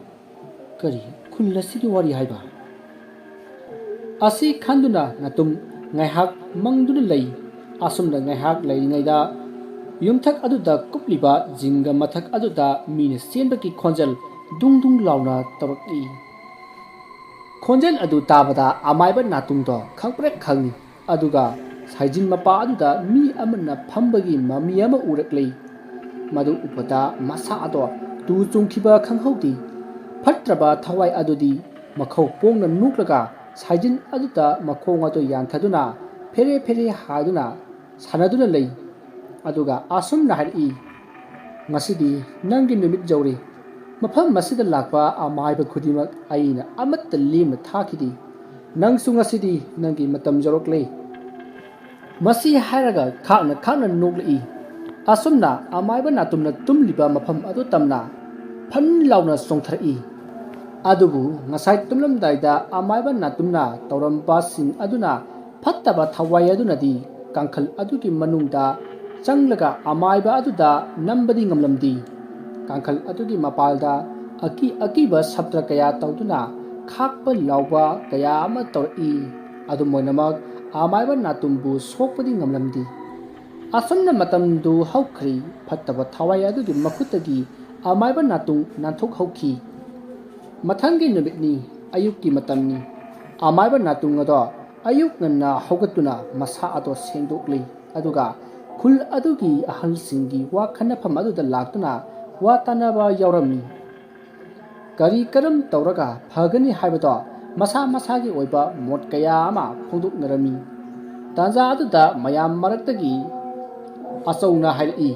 ꯀꯔꯤ ꯈꯨꯜ ꯑꯁꯤꯒꯤ ꯋꯥꯔꯤ ꯍꯥꯏꯕ?" ꯑꯁꯤ ꯈꯟꯗꯨꯅ ꯅꯥꯇꯨꯝ ꯉꯥꯏꯍꯥꯛ ꯃꯪꯗꯨꯅ ꯂꯩ꯫ ꯑꯁꯨꯝꯅ ꯉꯥꯏꯍꯥꯛ ꯂꯩꯔꯤꯉꯩꯗ ꯌꯨꯝꯊꯛ ꯑꯗꯨꯗ ꯀꯨꯞꯂꯤꯕ ꯖꯤꯡꯒ ꯃꯊꯛ ꯑꯗꯨꯗ ꯃꯤꯅ ꯆꯦꯟꯕꯒꯤ ꯈꯣꯟꯖꯦꯜ ꯗꯨꯡ ꯗꯨꯡ ꯂꯥꯎꯅ ꯇꯧꯔꯛꯏ꯫ ꯈꯣꯟꯖꯦꯜ ꯑꯗꯨ ꯇꯥꯕꯗ ꯑꯃꯥꯏꯕ ꯅꯥꯇꯨꯡꯗꯣ ꯈꯪꯄ꯭ꯔꯦꯛ ꯈꯪꯏ꯫ ꯑꯗꯨꯒ ꯁꯥꯏꯖꯤꯟ ꯃꯄꯥ ꯑꯗꯨꯗ ꯃꯤ ꯑꯃꯅ ꯐꯝꯕꯒꯤ ꯃꯃꯤ ꯑꯃ ꯎꯔꯛꯂꯤ꯫ ꯃꯗꯨ ꯎꯕꯗ ꯃꯁꯥ ꯑꯗꯣ ꯇꯨ ꯆꯨꯡꯈꯤꯕ ꯈꯪꯍꯧꯗꯦ꯫ ꯐꯠꯇ꯭ꯔꯕ ꯊꯋꯥꯏ ꯑꯗꯨꯗꯤ ꯃꯈꯧ ꯄꯣꯡꯅ ꯅꯣꯛꯂꯒ ꯁꯥꯏꯖꯤꯟ ꯑꯗꯨꯗ ꯃꯈꯣꯡ ꯑꯗꯨ ꯌꯥꯟꯊꯗꯨꯅ ꯐꯦꯔꯦ ꯐꯦꯔꯦ ꯍꯥꯏꯗꯨꯅ ꯁꯥꯟꯅꯗꯨꯅ ꯂꯩ꯫ ꯑꯗꯨꯒ ꯑꯁꯨꯝꯅ ꯍꯥꯏꯔꯛꯏ, "ꯉꯁꯤꯗꯤ ꯅꯪꯒꯤ ꯅꯨꯃꯤꯠ ꯌꯧꯔꯦ꯫ ꯃꯐꯝ ꯑꯁꯤꯗ ꯂꯥꯛꯄ ꯑꯃꯥꯏꯕ ꯈꯨꯗꯤꯡꯃꯛ ꯑꯩꯅ ꯑꯃꯠꯇ ꯂꯦꯝꯅ ꯊꯥꯈꯤꯗꯦ꯫ ꯅꯪꯁꯨ ꯉꯁꯤꯗꯤ ꯅꯪꯒꯤ ꯃꯇꯝ ꯌꯧꯔꯛꯂꯦ꯫" ꯃꯁꯤ ꯍꯥꯏꯔꯒ ꯈꯥꯛꯅ ꯈꯥꯛꯅ ꯅꯣꯛꯂꯛꯏ꯫ ꯑꯁꯨꯝꯅ ꯑꯃꯥꯏꯕ ꯅꯥꯇꯨꯝꯅ ꯇꯨꯝꯂꯤꯕ ꯃꯐꯝ ꯑꯗꯨ ꯇꯝꯅ ꯐꯟ ꯂꯥꯎꯅ ꯆꯣꯡꯊꯔꯛꯏ꯫ ꯑꯗꯨꯕꯨ ꯉꯁꯥꯏ ꯇꯨꯝꯂꯝꯗꯥꯏꯗ ꯑꯃꯥꯏꯕ ꯅꯥꯇꯨꯝꯅ ꯇꯧꯔꯝꯕꯁꯤꯡ ꯑꯗꯨꯅ ꯐꯠꯇꯕ ꯊꯋꯥꯏ ꯑꯗꯨꯅꯗꯤ ꯀꯥꯡꯈꯜ ꯑꯗꯨꯒꯤ ꯃꯅꯨꯡꯗ ꯆꯪꯂꯒ ꯑꯃꯥꯏꯕ ꯑꯗꯨꯗ ꯅꯝꯕꯗꯤ ꯉꯝꯂꯝꯗꯦ꯫ ꯀꯥꯡꯈꯜ ꯑꯗꯨꯒꯤ ꯃꯄꯥꯜꯗ ꯑꯀꯤ ꯑꯀꯤꯕ ꯁꯞꯇ꯭ꯔ ꯀꯌꯥ ꯇꯧꯗꯨꯅ ꯈꯥꯛꯄ ꯂꯥꯎꯕ ꯀꯌꯥ ꯑꯃ ꯇꯧꯔꯛꯏ꯫ ꯑꯗꯨꯝ ꯑꯣꯏꯅꯃꯛ, ꯑꯃꯥꯏꯕ ꯅꯥꯇꯨꯝꯕꯨ ꯁꯣꯛꯄꯗꯤ ꯉꯝꯂꯝꯗꯦ꯫ ꯑꯁꯨꯝꯅ ꯃꯇꯝꯗꯨ ꯍꯧꯈ꯭ꯔꯤ꯫ ꯐꯠꯇꯕ ꯊꯋꯥꯏ ꯑꯗꯨꯒꯤ ꯃꯈꯨꯠꯇꯒꯤ ꯑꯃꯥꯏꯕ ꯅꯥꯇꯨꯝ ꯅꯥꯟꯊꯣꯛꯍꯧꯈꯤ꯫ ꯃꯊꯪꯒꯤ ꯅꯨꯃꯤꯠꯅꯤ, ꯑꯌꯨꯛꯀꯤ ꯃꯇꯝꯅꯤ꯫ ꯑꯃꯥꯏꯕ ꯅꯥꯇꯨꯝ ꯑꯗꯣ ꯑꯌꯨꯛ ꯉꯟꯅ ꯍꯧꯒꯠꯇꯨꯅ ꯃꯁꯥ ꯑꯗꯣ ꯁꯦꯡꯗꯣꯛꯂꯤ꯫ ꯑꯗꯨꯒ ꯈꯨꯜ ꯑꯗꯨꯒꯤ ꯑꯍꯜꯁꯤꯡꯒꯤ ꯋꯥ ꯈꯟꯅꯐꯝ ꯑꯗꯨꯗ ꯂꯥꯛꯇꯨꯅ ꯋꯥ ꯇꯥꯅꯕ ꯌꯥꯎꯔꯝꯃꯤ꯫ ꯀꯔꯤ ꯀꯔꯝ ꯇꯧꯔꯒ ꯐꯒꯅꯤ ꯍꯥꯏꯕꯗꯣ ꯃꯁꯥ ꯃꯁꯥꯒꯤ ꯑꯣꯏꯕ ꯃꯣꯠ ꯀꯌꯥ ꯑꯃ ꯐꯣꯡꯗꯣꯛꯅꯔꯝꯃꯤ꯫ ꯇꯥꯟꯖꯥ ꯑꯗꯨꯗ ꯃꯌꯥꯝ ꯃꯔꯛꯇꯒꯤ ꯑꯆꯧꯅ ꯍꯥꯏꯔꯛꯏ,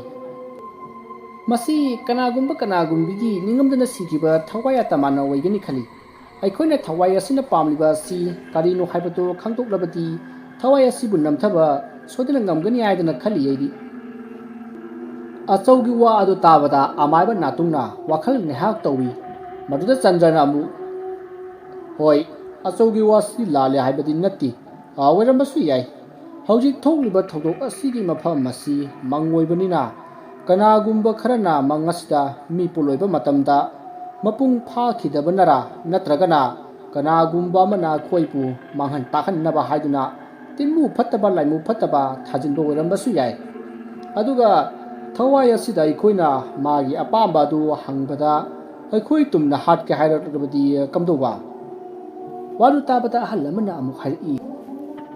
"ꯃꯁꯤ ꯀꯅꯥꯒꯨꯝꯕ ꯀꯅꯥꯒꯨꯝꯕꯤꯒꯤ ꯅꯤꯡꯉꯝꯗꯅ ꯁꯤꯈꯤꯕ ꯊꯋꯥꯏ ꯑꯇꯃꯥꯟꯅ ꯑꯣꯏꯒꯅꯤ ꯈꯜꯂꯤ꯫ ꯑꯩꯈꯣꯏꯅ ꯊꯋꯥꯏ ꯑꯁꯤꯅ ꯄꯥꯝꯂꯤꯕ ꯑꯁꯤ ꯀꯔꯤꯅꯣ ꯍꯥꯏꯕꯗꯨ ꯈꯪꯗꯣꯛꯂꯕꯗꯤ ꯊꯋꯥꯏ ꯑꯁꯤꯕꯨ ꯅꯝꯊꯕ ꯁꯣꯏꯗꯅ ꯉꯝꯒꯅꯤ ꯍꯥꯏꯗꯅ ꯈꯜꯂꯤ ꯑꯩꯗꯤ꯫" ꯑꯆꯧꯒꯤ ꯋꯥ ꯑꯗꯨ ꯇꯥꯕꯗ ꯑꯃꯥꯏꯕ ꯅꯥꯇꯨꯡꯅ ꯋꯥꯈꯜ ꯉꯥꯏꯍꯥꯛ ꯇꯧꯏ꯫ ꯃꯗꯨꯗ ꯆꯟꯗ꯭ꯔꯅ ꯑꯃꯨꯛ, "ꯍꯣꯏ, ꯑꯆꯧꯒꯤ ꯋꯥꯁꯤ ꯂꯥꯜꯂꯦ ꯍꯥꯏꯕꯗꯤ ꯅꯠꯇꯦ, ꯑꯣꯏꯔꯝꯕꯁꯨ ꯌꯥꯏ꯫ ꯍꯧꯖꯤꯛ ꯊꯣꯛꯂꯤꯕ ꯊꯧꯗꯣꯛ ꯑꯁꯤꯒꯤ ꯃꯐꯝ ꯑꯁꯤ ꯃꯪ ꯑꯣꯏꯕꯅꯤꯅ ꯀꯅꯥꯒꯨꯝꯕ ꯈꯔꯅ ꯃꯪ ꯑꯁꯤꯗ ꯃꯤ ꯄꯣꯂꯣꯏꯕ ꯃꯇꯝꯗ ꯃꯄꯨꯡ ꯐꯥꯈꯤꯗꯕꯅꯔꯥ ꯅꯠꯇ꯭ꯔꯒꯅ ꯀꯅꯥꯒꯨꯝꯕ ꯑꯃꯅ ꯑꯩꯈꯣꯏꯕꯨ ꯃꯥꯡꯍꯟ ꯇꯥꯛꯍꯟꯅꯕ ꯍꯥꯏꯗꯨꯅ ꯇꯤꯟꯃꯨ ꯐꯠꯇꯕ ꯂꯥꯏꯃꯨ ꯐꯠꯇꯕ ꯊꯥꯖꯤꯟꯕ ꯑꯣꯏꯔꯝꯕꯁꯨ ꯌꯥꯏ꯫ ꯑꯗꯨꯒ ꯊꯋꯥꯏ ꯑꯁꯤꯗ ꯑꯩꯈꯣꯏꯅ ꯃꯥꯒꯤ ꯑꯄꯥꯝꯕ ꯑꯗꯨ ꯍꯪꯕꯗ ꯑꯩꯈꯣꯏ ꯇꯨꯝꯅ ꯍꯥꯠꯀꯦ ꯍꯥꯏꯔꯛꯂꯕꯗꯤ ꯀꯝꯗꯧꯕ? ꯋꯥꯗꯨ ꯇꯥꯕꯗ ꯑꯍꯜ ꯑꯃꯅ ꯑꯃꯨꯛ ꯍꯥꯏꯔꯛꯏ,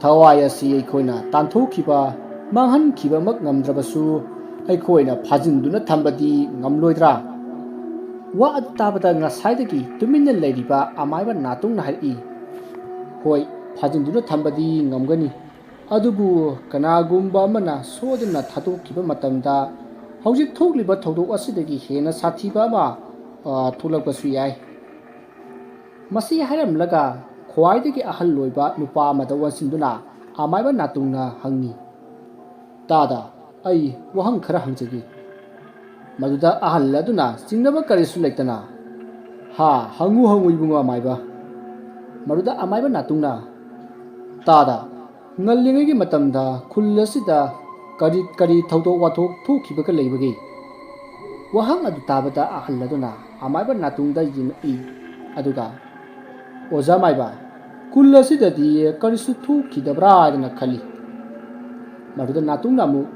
ꯊꯋꯥꯏ ꯑꯁꯤ ꯑꯩꯈꯣꯏꯅ ꯇꯥꯟꯊꯣꯛꯈꯤꯕ, ꯃꯥꯡꯍꯟꯈꯤꯕꯃꯛ ꯉꯝꯗ꯭ꯔꯕꯁꯨ ꯑꯩꯈꯣꯏꯅ ꯐꯥꯖꯤꯟꯗꯨꯅ ꯊꯝꯕꯗꯤ ꯉꯝꯂꯣꯏꯗ꯭ꯔꯥ? ꯋꯥ ꯑꯗꯨ ꯇꯥꯕꯗ ꯉꯁꯥꯏꯗꯒꯤ ꯇꯨꯃꯤꯟꯅ ꯂꯩꯔꯤꯕ ꯑꯃꯥꯏꯕ ꯅꯥꯇꯨꯡꯅ ꯍꯥꯏꯔꯛꯏ, ꯍꯣꯏ, ꯐꯥꯖꯤꯟꯗꯨꯅ ꯊꯝꯕꯗꯤ ꯉꯝꯒꯅꯤ, ꯑꯗꯨꯕꯨ ꯀꯅꯥꯒꯨꯝꯕ ꯑꯃꯅ ꯁꯣꯏꯗꯅ ꯊꯥꯗꯣꯛꯈꯤꯕ ꯃꯇꯝꯗ ꯍꯧꯖꯤꯛ ꯊꯣꯛꯂꯤꯕ ꯊꯧꯗꯣꯛ ꯑꯁꯤꯗꯒꯤ ꯍꯦꯟꯅ ꯁꯥꯊꯤꯕ ꯑꯃ, ꯑ, ꯊꯣꯛꯂꯛꯄꯁꯨ ꯌꯥꯏ꯫ ꯃꯁꯤ ꯍꯥꯏꯔꯝꯂꯒ ꯈ꯭ꯋꯥꯏꯗꯒꯤ ꯑꯍꯜ ꯑꯣꯏꯕ ꯅꯨꯄꯥ ꯑꯃꯗ ꯑꯣꯟꯁꯤꯟꯗꯨꯅ ꯑꯃꯥꯏꯕ ꯅꯥꯇꯨꯡꯅ ꯍꯪꯉꯤ, ꯇꯥꯗ, ꯑꯩ ꯋꯥꯍꯪ ꯈꯔ ꯍꯪꯖꯒꯦ꯫ ꯃꯗꯨꯗ ꯑꯍꯜ ꯑꯗꯨꯅ ꯆꯤꯡꯅꯕ ꯀꯔꯤꯁꯨ ꯂꯩꯇꯅ, ꯍꯥ, ꯍꯪꯉꯨ ꯍꯪꯉꯨ ꯏꯕꯨꯡꯉꯣ ꯑꯃꯥꯏꯕ꯫ ꯃꯗꯨꯗ ꯑꯃꯥꯏꯕ ꯅꯥꯇꯨꯡꯅ, ꯇꯥꯗ, ꯉꯜꯂꯤꯉꯩꯒꯤ ꯃꯇꯝꯗ ꯈꯨꯜ ꯑꯁꯤꯗ ꯀꯔꯤ ꯀꯔꯤ ꯊꯧꯗꯣꯛ ꯋꯥꯊꯣꯛ ꯊꯣꯛꯈꯤꯕꯒ ꯂꯩꯕꯒꯦ? ꯋꯥꯍꯪ ꯑꯗꯨ ꯇꯥꯕꯗ ꯑꯍꯜ ꯑꯗꯨꯅ ꯑꯃꯥꯏꯕ ꯅꯥꯇꯨꯡꯗ ꯌꯦꯡꯉꯛꯏ, ꯑꯗꯨꯒ, ꯑꯣꯖꯥ ꯃꯥꯏꯕ, ꯈꯨꯜ ꯑꯁꯤꯗꯗꯤ ꯀꯔꯤꯁꯨ ꯊꯣꯛꯈꯤꯗꯕ꯭ꯔꯥ ꯍꯥꯏꯗꯅ ꯈꯜꯂꯤ꯫ ꯃꯗꯨꯗ ꯅꯥꯇꯨꯡꯅ ꯑꯃꯨꯛ,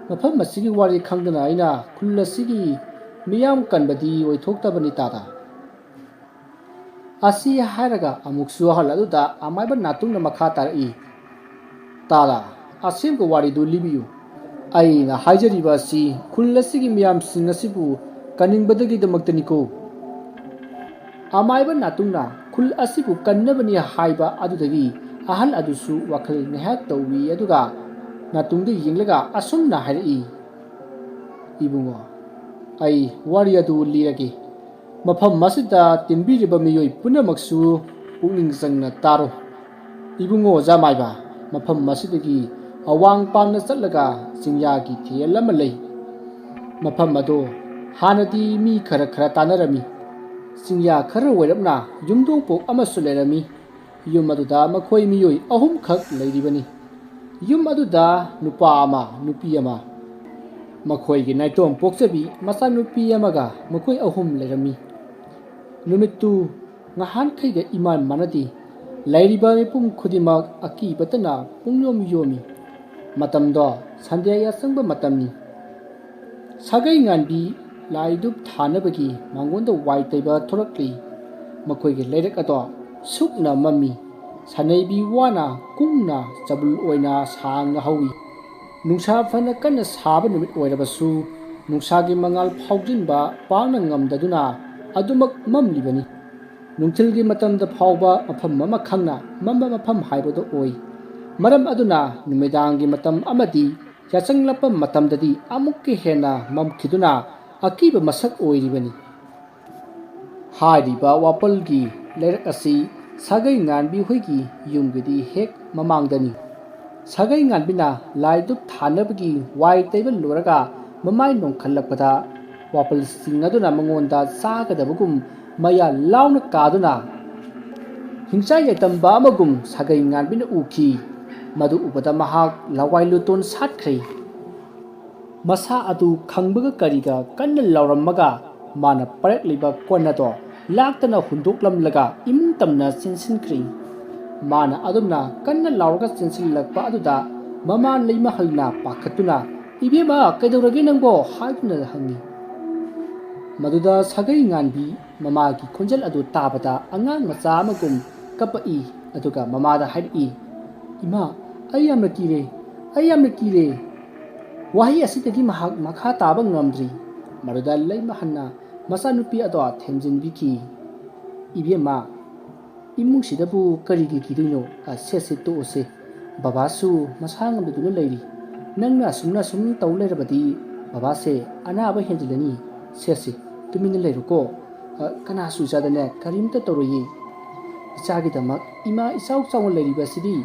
ꯃꯐꯝ ꯑꯁꯤꯒꯤ ꯋꯥꯔꯤ ꯈꯪꯗꯅ ꯑꯩꯅ ꯈꯨꯜ ꯑꯁꯤꯒꯤ ꯃꯤꯌꯥꯝ ꯀꯟꯕꯗꯤ ꯑꯣꯏꯊꯣꯛꯇꯕꯅꯤ ꯇꯥꯗ꯫ ꯑꯁꯤ ꯍꯥꯏꯔꯒ ꯑꯃꯨꯛꯁꯨ ꯑꯍꯜ ꯑꯗꯨꯗ ꯑꯃꯥꯏꯕ ꯅꯥꯇꯨꯡꯅ ꯃꯈꯥ ꯇꯥꯔꯛꯏ, ꯇꯥꯗ, ꯑꯁꯦꯡꯕ ꯋꯥꯔꯤꯗꯨ ꯂꯤꯕꯤꯌꯨ꯫ ꯑꯩꯅ ꯍꯥꯏꯖꯔꯤꯕ ꯑꯁꯤ ꯈꯨꯜ ꯑꯁꯤꯒꯤ ꯃꯤꯌꯥꯝꯁꯤꯡ ꯑꯁꯤꯕꯨ ꯀꯟꯅꯤꯡꯕꯗꯒꯤꯗꯃꯛꯇꯅꯤꯀꯣ꯫ ꯑꯃꯥꯏꯕ ꯅꯥꯇꯨꯡꯅ ꯈꯨꯜ ꯑꯁꯤꯕꯨ ꯀꯟꯅꯕꯅꯤ ꯍꯥꯏꯕ ꯑꯗꯨꯗꯒꯤ ꯑꯍꯜ ꯑꯗꯨꯁꯨ ꯋꯥꯈꯜ ꯉꯥꯏꯍꯥꯛ ꯇꯧꯏ, ꯑꯗꯨꯒ ꯅꯥꯇꯨꯡꯗ ꯌꯦꯡꯂꯒ ꯑꯁꯨꯝꯅ ꯍꯥꯏꯔꯛꯏ, ꯏꯕꯨꯡꯉꯣ, ꯑꯩ ꯋꯥꯔꯤ ꯑꯗꯨ ꯂꯤꯔꯒꯦ꯫ ꯃꯐꯝ ꯑꯁꯤꯗ ꯇꯤꯟꯕꯤꯔꯤꯕ ꯃꯤꯑꯣꯏ ꯄꯨꯝꯅꯃꯛꯁꯨ ꯄꯨꯛꯅꯤꯡ ꯆꯪꯅ ꯇꯥꯔꯣ꯫ ꯏꯕꯨꯡꯉꯣ ꯑꯣꯖꯥ ꯃꯥꯏꯕ, ꯃꯐꯝ ꯑꯁꯤꯗꯒꯤ ꯑꯋꯥꯡ ꯄꯥꯡꯅ ꯆꯠꯂꯒ ꯆꯤꯡꯌꯥꯒꯤ ꯊꯦꯜ ꯑꯃ ꯂꯩ꯫ ꯃꯐꯝ ꯑꯗꯣ ꯍꯥꯟꯅꯗꯤ ꯃꯤ ꯈꯔ ꯈꯔ ꯇꯥꯅꯔꯝꯃꯤ꯫ ꯆꯤꯡꯌꯥ ꯈꯔ ꯑꯣꯏꯔꯞꯅ ꯌꯨꯝꯊꯣꯡ ꯄꯣꯛ ꯑꯃꯁꯨ ꯂꯩꯔꯝꯃꯤ꯫ ꯌꯨꯝ ꯑꯗꯨꯗ ꯃꯈꯣꯏ ꯃꯤꯑꯣꯏ ꯑꯍꯨꯝꯈꯛ ꯂꯩꯔꯤꯕꯅꯤ꯫ ꯌꯨꯝ ꯑꯗꯨꯗ ꯅꯨꯄꯥ ꯑꯃ, ꯅꯨꯄꯤ ꯑꯃ, ꯃꯈꯣꯏꯒꯤ ꯅꯥꯏꯇꯣꯝ ꯄꯣꯛꯆꯕꯤ ꯃꯆꯥꯅꯨꯄꯤ ꯑꯃꯒ ꯃꯈꯣꯏ ꯑꯍꯨꯝ ꯂꯩꯔꯝꯃꯤ꯫ ꯅꯨꯃꯤꯠꯇꯨ ꯉꯍꯥꯟꯈꯩꯒ ꯏꯃꯥꯟ ꯃꯥꯟꯅꯗꯦ꯫ ꯂꯩꯔꯤꯕ ꯃꯤꯄꯨꯝ ꯈꯨꯗꯤꯡꯃꯛ ꯑꯀꯤꯕꯇꯅ ꯄꯨꯡꯌꯣꯝ ꯌꯣꯝꯃꯤ꯫ ꯃꯇꯝꯗꯣ ꯁꯟꯗ꯭ꯌꯥ ꯌꯥꯆꯪꯕ ꯃꯇꯝꯅꯤ꯫ ꯁꯥꯒꯩ ꯉꯥꯟꯕꯤ ꯂꯥꯏꯗꯨꯞ ꯊꯥꯅꯕꯒꯤ ꯃꯉꯣꯟꯗ ꯋꯥꯏ ꯇꯩꯕ ꯊꯣꯔꯛꯂꯤ꯫ ꯃꯈꯣꯏꯒꯤ ꯂꯩꯔꯛ ꯑꯗꯣ ꯁꯨꯛꯅ ꯃꯝꯃꯤ꯫ ꯁꯥꯅꯩꯕꯤ ꯋꯥꯅ ꯀꯨꯡꯅ ꯆꯕꯨꯜ ꯑꯣꯏꯅ ꯁꯥꯡꯅ ꯍꯧꯏ꯫ ꯅꯨꯡꯁꯥ ꯐꯅ ꯀꯟꯅ ꯁꯥꯕ ꯅꯨꯃꯤꯠ ꯑꯣꯏꯔꯕꯁꯨ, ꯅꯨꯡꯁꯥꯒꯤ ꯃꯉꯥꯜ ꯐꯥꯎꯖꯤꯟꯕ ꯄꯥꯛꯅ ꯉꯝꯗꯗꯨꯅ ꯑꯗꯨꯃꯛ ꯃꯝꯂꯤꯕꯅꯤ꯫ ꯅꯨꯡꯊꯤꯜꯒꯤ ꯃꯇꯝꯗ ꯐꯥꯎꯕ ꯃꯐꯝ ꯑꯃ ꯈꯪꯅ ꯃꯝꯕ ꯃꯐꯝ ꯍꯥꯏꯕꯗꯨ ꯑꯣꯏ꯫ ꯃꯔꯝ ꯑꯗꯨꯅ ꯅꯨꯃꯤꯗꯥꯡꯒꯤ ꯃꯇꯝ ꯑꯃꯗꯤ ꯌꯥꯆꯪꯂꯛꯄ ꯃꯇꯝꯗꯗꯤ ꯑꯃꯨꯛꯀ ꯍꯦꯟꯅ ꯃꯝꯈꯤꯗꯨꯅ ꯑꯀꯤꯕ ꯃꯁꯛ ꯑꯣꯏꯔꯤꯕꯅꯤ꯫ ꯍꯥꯏꯔꯤꯕ ꯋꯥꯄꯜꯒꯤ ꯂꯩꯔꯛ ꯑꯁꯤ ꯁꯥꯒꯩ ꯉꯥꯟꯕꯤ ꯍꯣꯏꯒꯤ ꯌꯨꯝꯒꯤꯗꯤ ꯍꯦꯛ ꯃꯃꯥꯡꯗꯅꯤ꯫ ꯁꯥꯒꯩ ꯉꯥꯟꯕꯤꯅ ꯂꯥꯏꯗꯨꯞ ꯊꯥꯅꯕꯒꯤ ꯋꯥꯏ ꯇꯩꯕ ꯂꯣꯏꯔꯒ ꯃꯃꯥꯏ ꯅꯣꯡꯈꯠꯂꯛꯄꯗ, ꯋꯥꯄꯜꯁꯤꯡ ꯑꯗꯨꯅ ꯃꯉꯣꯟꯗ ꯆꯥꯒꯗꯕꯒꯨꯝ ꯃꯌꯥ ꯂꯥꯎꯅ ꯀꯥꯗꯨꯅ ꯍꯤꯡꯆꯥꯏ ꯌꯥꯏꯇꯝꯕ ꯑꯃꯒꯨꯝ ꯁꯥꯒꯩ ꯉꯥꯟꯕꯤꯅ ꯎꯈꯤ꯫ ꯃꯗꯨ ꯎꯕꯗ ꯃꯍꯥꯛ ꯂꯋꯥꯏ ꯂꯨꯇꯣꯟ ꯁꯥꯠꯈ꯭ꯔꯦ꯫ ꯃꯁꯥ ꯑꯗꯨ ꯈꯪꯕꯒ ꯀꯔꯤꯒ ꯀꯟꯅ ꯂꯥꯎꯔꯝꯃꯒ, ꯃꯥꯅ ꯄꯥꯏꯔꯛꯂꯤꯕ ꯀꯣꯟ ꯑꯗꯣ ꯂꯥꯛꯇꯅ ꯍꯨꯟꯗꯣꯛꯂꯝꯂꯒ ꯏꯃꯨꯡ ꯇꯝꯅ ꯆꯦꯟꯁꯤꯟꯈ꯭ꯔꯦ꯫ ꯃꯥꯅ ꯑꯗꯨꯝꯅ ꯀꯟꯅ ꯂꯥꯎꯔꯒ ꯆꯦꯟꯁꯤꯜꯂꯛꯄ ꯑꯗꯨꯗ ꯃꯃꯥ ꯂꯩꯃꯍꯜꯅ ꯄꯥꯈꯠꯇꯨꯅ, "ꯏꯕꯦꯝꯃ, ꯀꯩꯗꯧꯔꯒꯦ ꯅꯪꯕꯣ?" ꯍꯥꯏꯗꯨꯅ ꯍꯪꯉꯤ꯫ ꯃꯗꯨꯗ ꯁꯥꯒꯩ ꯉꯥꯟꯕꯤ ꯃꯃꯥꯒꯤ ꯈꯣꯟꯖꯦꯜ ꯑꯗꯨ ꯇꯥꯕꯗ ꯑꯉꯥꯡ ꯃꯆꯥ ꯑꯃꯒꯨꯝ ꯀꯞꯄꯛꯏ꯫ ꯑꯗꯨꯒ ꯃꯃꯥꯗ ꯍꯥꯏꯔꯛꯏ, "ꯏꯃꯥ, ꯑꯩ ꯌꯥꯝꯅ ꯀꯤꯔꯦ, ꯑꯩ ꯌꯥꯝꯅ ꯀꯤꯔꯦ!" ꯋꯥꯍꯩ ꯑꯁꯤꯗꯒꯤ ꯃꯍꯥꯛ ꯃꯈꯥ ꯇꯥꯕ ꯉꯝꯗ꯭ꯔꯤ꯫ ꯃꯗꯨꯗ ꯂꯩꯃꯍꯟꯅ ꯃꯆꯥꯅꯨꯄꯤ ꯑꯗꯣ ꯊꯦꯝꯖꯤꯟꯕꯤꯈꯤ꯫ "ꯏꯕꯦꯝꯃ, ꯏꯃꯨꯡꯁꯤꯗꯕꯨ ꯀꯔꯤꯒꯤ ꯀꯤꯗꯣꯏꯅꯣ? ꯑ, ꯁꯦ, ꯁꯦ, ꯇꯣꯛꯑꯣꯁꯦ꯫ ꯕꯕꯥꯁꯨ ꯃꯁꯥ ꯉꯝꯗꯗꯨꯅ ꯂꯩꯔꯤ꯫ ꯅꯪꯅ ꯑꯁꯨꯝꯅ ꯁꯨꯝ ꯇꯧ ꯂꯩꯔꯕꯗꯤ ꯕꯕꯥꯁꯦ ꯑꯅꯥꯕ ꯍꯦꯟꯖꯤꯜꯂꯅꯤ꯫ ꯁꯦ, ꯁꯦ, ꯇꯨꯃꯤꯟꯅ ꯂꯩꯔꯣꯀꯣ꯫ ꯑ, ꯀꯅꯥꯁꯨ ꯏꯆꯥꯗꯅꯦ ꯀꯔꯤꯝꯇ ꯇꯧꯔꯣꯏꯌꯦ꯫ ꯏꯆꯥꯒꯤꯗꯃꯛ ꯏꯃꯥ ꯏꯆꯥꯎ ꯆꯥꯎꯅ ꯂꯩꯔꯤꯕꯁꯤꯗꯤ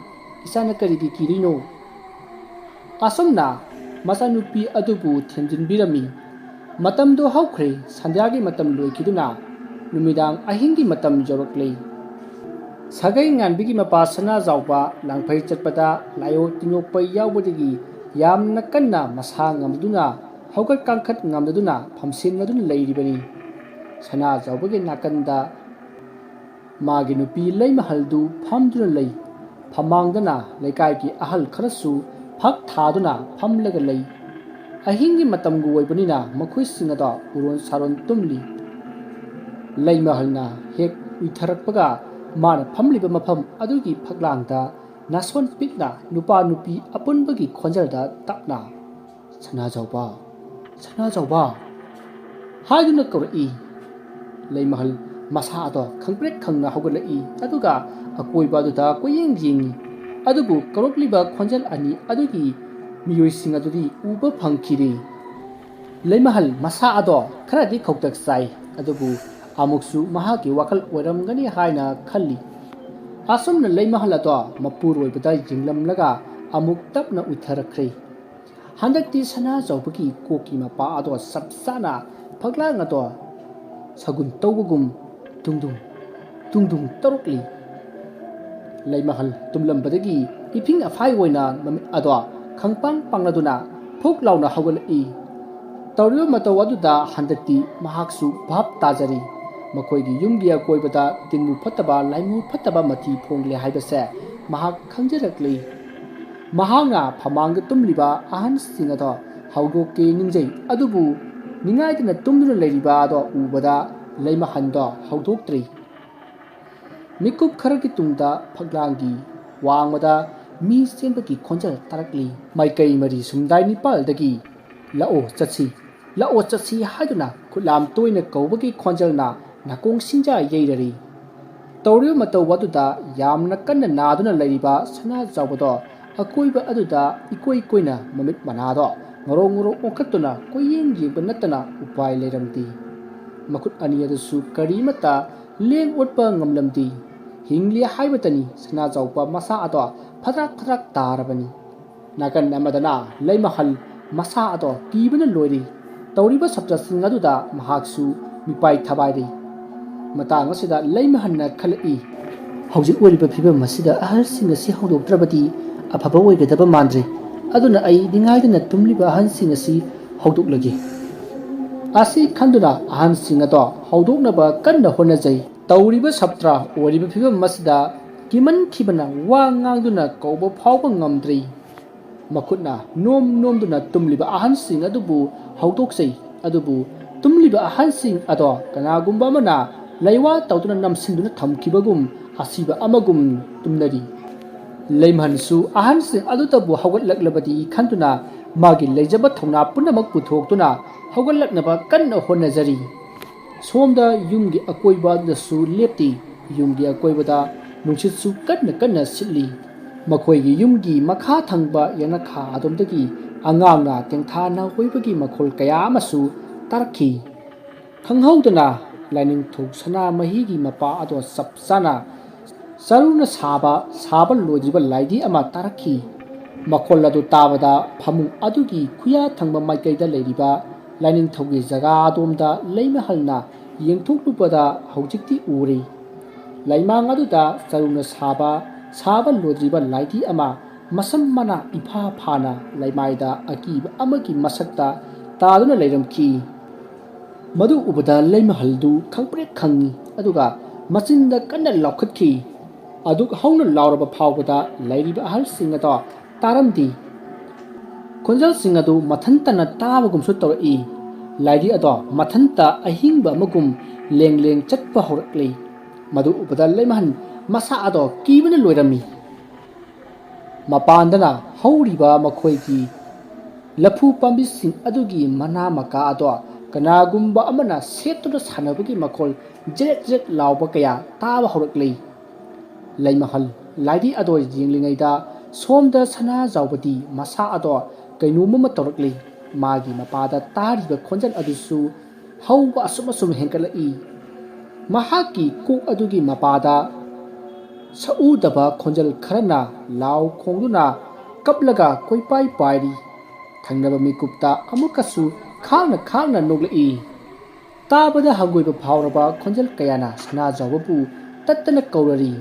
ꯏꯆꯥꯅ ꯀꯔꯤꯒꯤ ꯀꯤꯗꯣꯏꯅꯣ?" ꯑꯁꯨꯝꯅ ꯃꯆꯥꯅꯨꯄꯤ ꯑꯗꯨꯕꯨ ꯊꯦꯝꯖꯤꯟꯕꯤꯔꯝꯃꯤ꯫ ꯃꯇꯝꯗꯨ ꯍꯧꯈ꯭ꯔꯦ꯫ ꯁꯟꯙ꯭ꯌꯥꯒꯤ ꯃꯇꯝ ꯂꯣꯏꯈꯤꯗꯨꯅ ꯅꯨꯃꯤꯗꯥꯡ ꯑꯍꯤꯡꯒꯤ ꯃꯇꯝ ꯌꯧꯔꯛꯂꯦ꯫ ꯁꯥꯒꯩ ꯉꯥꯟꯕꯤꯒꯤ ꯃꯄꯥ ꯁꯅꯥꯖꯥꯎꯕ ꯂꯥꯡꯐꯩ ꯆꯠꯄꯗ ꯂꯥꯏꯑꯣ ꯇꯤꯟꯑꯣꯛꯄ ꯌꯥꯎꯕꯗꯒꯤ ꯌꯥꯝꯅ ꯀꯟꯅ ꯃꯁꯥ ꯉꯝꯗꯨꯅ, ꯍꯧꯒꯠ ꯀꯥꯡꯈꯠ ꯉꯝꯗꯗꯨꯅ ꯐꯝꯁꯦꯟꯅꯗꯨꯅ ꯂꯩꯔꯤꯕꯅꯤ꯫ ꯁꯅꯥꯖꯥꯎꯕꯒꯤ ꯅꯥꯀꯟꯗ ꯃꯥꯒꯤ ꯅꯨꯄꯤ ꯂꯩꯃꯍꯜꯗꯨ ꯐꯝꯗꯨꯅ ꯂꯩ꯫ ꯐꯝꯃꯥꯡꯗꯅ ꯂꯩꯀꯥꯏꯒꯤ ꯑꯍꯜ ꯈꯔꯁꯨ ꯐꯛ ꯊꯥꯗꯨꯅ ꯐꯝꯂꯒ ꯂꯩ꯫ ꯑꯍꯤꯡꯒꯤ ꯃꯇꯝꯒ ꯑꯣꯏꯕꯅꯤꯅ ꯃꯈꯣꯏꯁꯤꯡ ꯑꯗꯣ ꯎꯔꯣꯟ ꯁꯥꯔꯣꯟ ꯇꯨꯝꯂꯤ꯫ ꯂꯩꯃꯍꯜꯅ ꯍꯦꯛ ꯎꯏꯊꯔꯛꯄꯒ ꯃꯥꯅ ꯐꯝꯂꯤꯕ ꯃꯐꯝ ꯑꯗꯨꯒꯤ ꯐꯛꯂꯥꯡꯗ ꯅꯥꯁꯣꯟ ꯄꯤꯛꯅ ꯅꯨꯄꯥ ꯅꯨꯄꯤ ꯑꯄꯨꯟꯕꯒꯤ ꯈꯣꯟꯖꯦꯜꯗ ꯇꯞꯅ "ꯁꯅꯥꯖꯥꯎꯕ, ꯁꯅꯥꯖꯥꯎꯕ" ꯍꯥꯏꯗꯨꯅ ꯀꯧꯔꯛꯏ꯫ ꯂꯩꯃꯍꯜ ꯃꯁꯥ ꯑꯗꯣ ꯈꯪꯄ꯭ꯔꯦꯛ ꯈꯪꯅ ꯍꯧꯒꯠꯂꯛꯏ, ꯑꯗꯨꯒ ꯑꯀꯣꯏꯕ ꯑꯗꯨꯗ ꯀꯣꯏꯌꯦꯡ ꯌꯦꯡꯏ꯫ ꯑꯗꯨꯕꯨ ꯀꯧꯔꯛꯂꯤꯕ ꯈꯣꯟꯖꯦꯜ ꯑꯅꯤ ꯑꯗꯨꯒꯤ ꯃꯤꯑꯣꯏꯁꯤꯡ ꯑꯗꯨꯗꯤ ꯎꯕ ꯐꯪꯈꯤꯗꯦ꯫ ꯂꯩꯃꯍꯜ ꯃꯁꯥ ꯑꯗꯣ ꯈꯔꯗꯤ ꯈꯧꯇꯛ ꯆꯥꯏ, ꯑꯗꯨꯕꯨ ꯑꯃꯨꯛꯁꯨ ꯃꯍꯥꯛꯀꯤ ꯋꯥꯈꯜ ꯑꯣꯏꯔꯝꯒꯅꯤ ꯍꯥꯏꯅ ꯈꯜꯂꯤ꯫ ꯑꯁꯨꯝꯅ ꯂꯩꯃꯍꯜ ꯑꯗꯣ ꯃꯄꯨꯔꯣꯏꯕꯗ ꯌꯦꯡꯂꯝꯂꯒ ꯑꯃꯨꯛ ꯇꯞꯅ ꯎꯏꯊꯔꯛꯈ꯭ꯔꯦ꯫ ꯍꯟꯗꯛꯇꯤ ꯁꯅꯥꯖꯥꯎꯕꯒꯤ ꯀꯣꯛꯀꯤ ꯃꯄꯥ ꯑꯗꯣ ꯆꯞ ꯆꯥꯅ ꯐꯛꯂꯥꯡ ꯑꯗꯣ ꯁꯒꯨꯟ ꯇꯧꯕꯒꯨꯝ ꯇꯨꯡꯗꯨꯡ ꯇꯨꯡꯗꯨꯡ ꯇꯧꯔꯛꯂꯤ꯫ ꯂꯩꯃꯍꯜ ꯇꯨꯝꯂꯝꯕꯗꯒꯤ ꯏꯐꯤꯡ ꯑꯐꯥꯏ ꯑꯣꯏꯅ ꯃꯃꯤꯠ ꯑꯗꯣ ꯈꯪꯄꯥꯡ ꯄꯥꯡꯂꯗꯨꯅ ꯐꯨꯛ ꯂꯥꯎꯅ ꯍꯧꯒꯠꯂꯛꯏ꯫ ꯇꯧꯔꯤꯕ ꯃꯇꯧ ꯑꯗꯨꯗ ꯍꯟꯗꯛꯇꯤ ꯃꯍꯥꯛꯁꯨ ꯚꯥꯞ ꯇꯥꯖꯔꯤ꯫ ꯃꯈꯣꯏꯒꯤ ꯌꯨꯝꯒꯤ ꯑꯀꯣꯏꯕꯗ ꯇꯤꯟꯃꯨ ꯐꯠꯇꯕ, ꯂꯥꯏꯃꯨ ꯐꯠꯇꯕ ꯃꯊꯤ ꯐꯣꯡꯂꯦ ꯍꯥꯏꯕꯁꯦ ꯃꯍꯥꯛ ꯈꯪꯖꯔꯛꯂꯤ꯫ ꯃꯍꯥꯛꯅ ꯐꯃꯥꯡꯗ ꯇꯨꯝꯂꯤꯕ ꯑꯍꯟꯁꯤꯡ ꯑꯗꯣ ꯍꯧꯗꯣꯛꯀꯦ ꯅꯤꯡꯖꯩ, ꯑꯗꯨꯕꯨ ꯅꯤꯡꯉꯥꯏꯗꯅ ꯇꯨꯝꯗꯨꯅ ꯂꯩꯔꯤꯕ ꯑꯗꯣ ꯎꯕꯗ ꯂꯩꯃꯍꯟꯗꯣ ꯍꯧꯗꯣꯛꯇ꯭ꯔꯤ꯫ ꯃꯤꯀꯨꯞ ꯈꯔꯒꯤ ꯇꯨꯡꯗ ꯐꯛꯂꯥꯡꯒꯤ ꯋꯥꯡꯃꯗ ꯃꯤ ꯆꯦꯟꯕꯒꯤ ꯈꯣꯟꯖꯦꯜ ꯇꯥꯔꯛꯂꯤ꯫ ꯃꯥꯏꯀꯩ ꯃꯔꯤ ꯁꯨꯝꯗꯥꯏ ꯅꯤꯄꯥꯜꯗꯒꯤ "ꯂꯥꯛꯑꯣ ꯆꯠꯁꯤ, ꯂꯥꯛꯑꯣ ꯆꯠꯁꯤ" ꯍꯥꯏꯗꯨꯅ ꯈꯨꯠꯂꯥꯝ ꯇꯣꯏꯅ ꯀꯧꯕꯒꯤ ꯈꯣꯟꯖꯦꯜꯅ ꯅꯥꯀꯣꯡ ꯁꯤꯡꯖꯥ ꯌꯩꯔꯔꯤ꯫ ꯇꯧꯔꯤꯕ ꯃꯇꯧ ꯑꯗꯨꯗ ꯌꯥꯝꯅ ꯀꯟꯅ ꯅꯥꯗꯨꯅ ꯂꯩꯔꯤꯕ ꯁꯅꯥꯖꯥꯎꯕꯗꯣ ꯑꯀꯣꯏꯕ ꯑꯗꯨꯗ ꯏꯀꯣꯏ ꯀꯣꯏꯅ ꯃꯃꯤꯠ ꯃꯅꯥꯗꯣ ꯉꯧꯔꯣꯛ ꯉꯧꯔꯣꯛ ꯑꯣꯟꯈꯠꯇꯨꯅ ꯀꯣꯏꯌꯦꯡ ꯌꯦꯡꯕ ꯅꯠꯇꯅ ꯎꯄꯥꯏ ꯂꯩꯔꯝꯗꯦ꯫ ꯃꯈꯨꯠ ꯑꯅꯤ ꯑꯗꯨꯁꯨ ꯀꯔꯤꯃꯠꯇ ꯂꯦꯡ ꯑꯣꯠꯄ ꯉꯝꯂꯝꯗꯦ꯫ ꯍꯤꯡꯂꯤ ꯍꯥꯏꯕꯇꯅꯤ, ꯁꯅꯥꯖꯥꯎꯕ ꯃꯁꯥ ꯑꯗꯣ ꯐꯗ꯭ꯔꯥꯛ ꯐꯗ꯭ꯔꯥꯛ ꯇꯥꯔꯕꯅꯤ꯫ ꯅꯥꯀꯟ ꯑꯃꯗꯅ ꯂꯩꯃꯍꯜ ꯃꯁꯥ ꯑꯗꯣ ꯀꯤꯕꯅ ꯂꯣꯏꯔꯤ꯫ ꯇꯧꯔꯤꯕ ꯁꯞꯇ꯭ꯔꯁꯤꯡ ꯑꯗꯨꯗ ꯃꯍꯥꯛꯁꯨ ꯃꯤꯄꯥꯏ ꯊꯕꯥꯏꯔꯤ꯫ ꯃꯇꯥꯡ ꯑꯁꯤꯗ ꯂꯩꯃꯍꯜꯅ ꯈꯜꯂꯛꯏ, "ꯍꯧꯖꯤꯛ ꯑꯣꯏꯔꯤꯕ ꯐꯤꯕꯝ ꯑꯁꯤꯗ ꯑꯍꯜꯁꯤꯡ ꯑꯁꯤ ꯍꯧꯗꯣꯛꯇ꯭ꯔꯕꯗꯤ ꯑꯐꯕ ꯑꯣꯏꯒꯗꯕ ꯃꯥꯟꯗ꯭ꯔꯦ꯫ ꯑꯗꯨꯅ ꯑꯩ ꯅꯤꯡꯉꯥꯏꯗꯅ ꯇꯨꯝꯂꯤꯕ ꯑꯍꯜꯁꯤꯡ ꯑꯁꯤ ꯍꯧꯗꯣꯛꯂꯒꯦ"꯫ ꯑꯁꯤ ꯈꯟꯗꯨꯅ ꯑꯍꯜꯁꯤꯡ ꯑꯗꯣ ꯍꯧꯗꯣꯛꯅꯕ ꯀꯟꯅ ꯍꯣꯠꯅꯖꯩ꯫ ꯇꯧꯔꯤꯕ ꯁꯞꯇ꯭ꯔ ꯑꯣꯏꯔꯤꯕ ꯐꯤꯕꯝ ꯑꯁꯤꯗ ꯀꯤꯃꯟꯈꯤꯕꯅ ꯋꯥ ꯉꯥꯡꯗꯨꯅ ꯀꯧꯕ ꯐꯥꯎꯕ ꯉꯝꯗ꯭ꯔꯤ꯫ ꯃꯈꯨꯠꯅ ꯅꯣꯝ ꯅꯣꯝꯗꯨꯅ ꯇꯨꯝꯂꯤꯕ ꯑꯍꯟꯁꯤꯡ ꯑꯗꯨꯕꯨ ꯍꯧꯗꯣꯛꯆꯩ꯫ ꯑꯗꯨꯕꯨ ꯇꯨꯝꯂꯤꯕ ꯑꯍꯟꯁꯤꯡ ꯑꯗꯣ ꯀꯅꯥꯒꯨꯝꯕ ꯑꯃꯅ ꯂꯩꯋꯥ ꯇꯧꯗꯨꯅ ꯅꯝꯁꯤꯟꯗꯨꯅ ꯊꯝꯈꯤꯕꯒꯨꯝ ꯑꯁꯤꯕ ꯑꯃꯒꯨꯝ ꯇꯨꯝꯅꯔꯤ꯫ ꯂꯩꯃꯍꯜꯁꯨ ꯑꯍꯟꯁꯤꯡ ꯑꯗꯨꯗꯕꯨ ꯍꯧꯒꯠꯂꯛꯂꯕꯗꯤ ꯈꯟꯗꯨꯅ ꯃꯥꯒꯤ ꯂꯩꯖꯕ ꯊꯧꯅꯥ ꯄꯨꯝꯅꯃꯛ ꯄꯨꯊꯣꯛꯇꯨꯅ ꯍꯧꯒꯠꯂꯛꯅꯕ ꯀꯟꯅ ꯍꯣꯠꯅꯖꯔꯤ꯫ ꯁꯣꯝꯗ ꯌꯨꯝꯒꯤ ꯑꯀꯣꯏꯕꯗꯁꯨ ꯂꯦꯞꯇꯦ꯫ ꯌꯨꯝꯒꯤ ꯑꯀꯣꯏꯕꯗ ꯅꯨꯡꯁꯤꯠꯁꯨ ꯀꯟꯅ ꯀꯟꯅ ꯁꯤꯠꯂꯤ꯫ ꯃꯈꯣꯏꯒꯤ ꯌꯨꯝꯒꯤ ꯃꯈꯥ ꯊꯪꯕ ꯌꯦꯅꯈꯥ ꯑꯗꯣꯝꯗꯒꯤ ꯑꯉꯥꯡꯅ ꯇꯦꯡꯊꯥ ꯅꯥꯀꯣꯏꯕꯒꯤ ꯃꯈꯣꯜ ꯀꯌꯥ ꯑꯃꯁꯨ ꯇꯥꯔꯛꯈꯤ꯫ ꯈꯪꯍꯧꯗꯅ ꯂꯥꯏꯅꯤꯡꯊꯧ ꯁꯅꯥꯃꯍꯤꯒꯤ ꯃꯄꯥ ꯑꯗꯣ ꯆꯞ ꯆꯥꯅ ꯆꯔꯨꯅ ꯁꯥꯕ, ꯁꯥꯕ ꯂꯣꯏꯗ꯭ꯔꯤꯕ ꯂꯥꯏꯙꯤ ꯑꯃ ꯇꯥꯔꯛꯈꯤ꯫ ꯃꯈꯣꯜ ꯑꯗꯨ ꯇꯥꯕꯗ ꯐꯃꯨꯡ ꯑꯗꯨꯒꯤ ꯈꯨꯌꯥ ꯊꯪꯕ ꯃꯥꯏꯀꯩꯗ ꯂꯩꯔꯤꯕ ꯂꯥꯏꯅꯤꯡꯊꯧꯒꯤ ꯖꯒꯥ ꯑꯗꯣꯝꯗ ꯂꯩꯃꯍꯜꯅ ꯌꯦꯡꯊꯣꯛꯂꯨꯕꯗ ꯍꯧꯖꯤꯛꯇꯤ ꯎꯔꯦ꯫ ꯂꯩꯃꯥꯡ ꯑꯗꯨꯗ ꯆꯔꯨꯅ ꯁꯥꯕ, ꯁꯥꯕ ꯂꯣꯏꯗ꯭ꯔꯤꯕ ꯂꯥꯏꯙꯤ ꯑꯃ ꯃꯁꯝ ꯃꯅꯥ ꯏꯐꯥ ꯐꯥꯅ ꯂꯩꯃꯥꯏꯗ ꯑꯀꯤꯕ ꯑꯃꯒꯤ ꯃꯁꯛꯇ ꯇꯥꯗꯨꯅ ꯂꯩꯔꯝꯈꯤ꯫ ꯃꯗꯨ ꯎꯕꯗ ꯂꯩꯃꯍꯜꯗꯨ ꯈꯪꯄ꯭ꯔꯦꯛ ꯈꯪꯉꯤ, ꯑꯗꯨꯒ ꯃꯆꯤꯟꯗ ꯀꯟꯅ ꯂꯥꯎꯈꯠꯈꯤ꯫ ꯑꯗꯨꯛ ꯍꯧꯅ ꯂꯥꯎꯔꯕ ꯐꯥꯎꯕꯗ ꯂꯩꯔꯤꯕ ꯑꯍꯜꯁꯤꯡ ꯑꯗꯣ ꯇꯥꯔꯝꯗꯦ꯫ ꯈꯣꯟꯖꯦꯜꯁꯤꯡ ꯑꯗꯨ ꯃꯊꯟꯇꯅ ꯇꯥꯕꯒꯨꯝꯁꯨ ꯇꯧꯔꯛꯏ꯫ ꯂꯥꯏꯙꯤ ꯑꯗꯣ ꯃꯊꯟꯇ ꯑꯍꯤꯡꯕ ꯑꯃꯒꯨꯝ ꯂꯦꯡ ꯂꯦꯡ ꯆꯠꯄ ꯍꯧꯔꯛꯂꯤ꯫ ꯃꯗꯨ ꯎꯕꯗ ꯂꯩꯃꯍꯜ ꯃꯁꯥ ꯑꯗꯣ ꯀꯤꯕꯅ ꯂꯣꯏꯔꯝꯃꯤ꯫ ꯃꯄꯥꯟꯗꯅ ꯍꯧꯔꯤꯕ ꯃꯈꯣꯏꯒꯤ ꯂꯐꯨ ꯄꯥꯝꯕꯤꯁꯤꯡ ꯑꯗꯨꯒꯤ ꯃꯅꯥ ꯃꯀꯥ ꯑꯗꯣ ꯀꯅꯥꯒꯨꯝꯕ ꯑꯃꯅ ꯁꯦꯠꯇꯨꯅ ꯁꯥꯟꯅꯕꯒꯤ ꯃꯈꯣꯜ ꯖ꯭ꯔꯦꯠ ꯖ꯭ꯔꯦꯠ ꯂꯥꯎꯕ ꯀꯌꯥ ꯇꯥꯕ ꯍꯧꯔꯛꯂꯤ꯫ ꯂꯩꯃꯍꯜ ꯂꯥꯏꯙꯤ ꯑꯗꯣ ꯌꯦꯡꯂꯤꯉꯩꯗ ꯁꯣꯝꯗ ꯁꯅꯥꯖꯥꯎꯕꯗꯤ ꯃꯁꯥ ꯑꯗꯣ ꯀꯩꯅꯣꯝ ꯑꯃ ꯇꯧꯔꯛꯂꯤ꯫ ꯃꯥꯒꯤ ꯃꯄꯥꯗ ꯇꯥꯔꯤꯕ ꯈꯣꯟꯖꯦꯜ ꯑꯗꯨꯁꯨ ꯍꯧꯕ ꯑꯁꯨꯝ ꯑꯁꯨꯝ ꯍꯦꯟꯒꯠꯂꯛꯏ꯫ ꯃꯍꯥꯛꯀꯤ ꯀꯣꯛ ꯑꯗꯨꯒꯤ ꯃꯄꯥꯗ ꯁꯛꯎꯗꯕ ꯈꯣꯟꯖꯦꯜ ꯈꯔꯅ ꯂꯥꯎ ꯈꯣꯡꯗꯨꯅ ꯀꯞꯂꯒ ꯀꯣꯏꯄꯥꯏ ꯄꯥꯏꯔꯤ꯫ ꯊꯪꯅꯕ ꯃꯤꯀꯨꯞꯇ ꯑꯃꯨꯛꯀꯁꯨ ꯈꯥꯡꯅ ꯈꯥꯡꯅ ꯅꯣꯛꯂꯛꯏ꯫ ꯇꯥꯕꯗ ꯍꯪꯒꯣꯏꯕ ꯐꯥꯎꯔꯕ ꯈꯣꯟꯖꯦꯜ ꯀꯌꯥꯅ ꯁꯅꯥꯖꯥꯎꯕꯕꯨ ꯇꯠꯇꯅ ꯀꯧꯔꯔꯤ꯫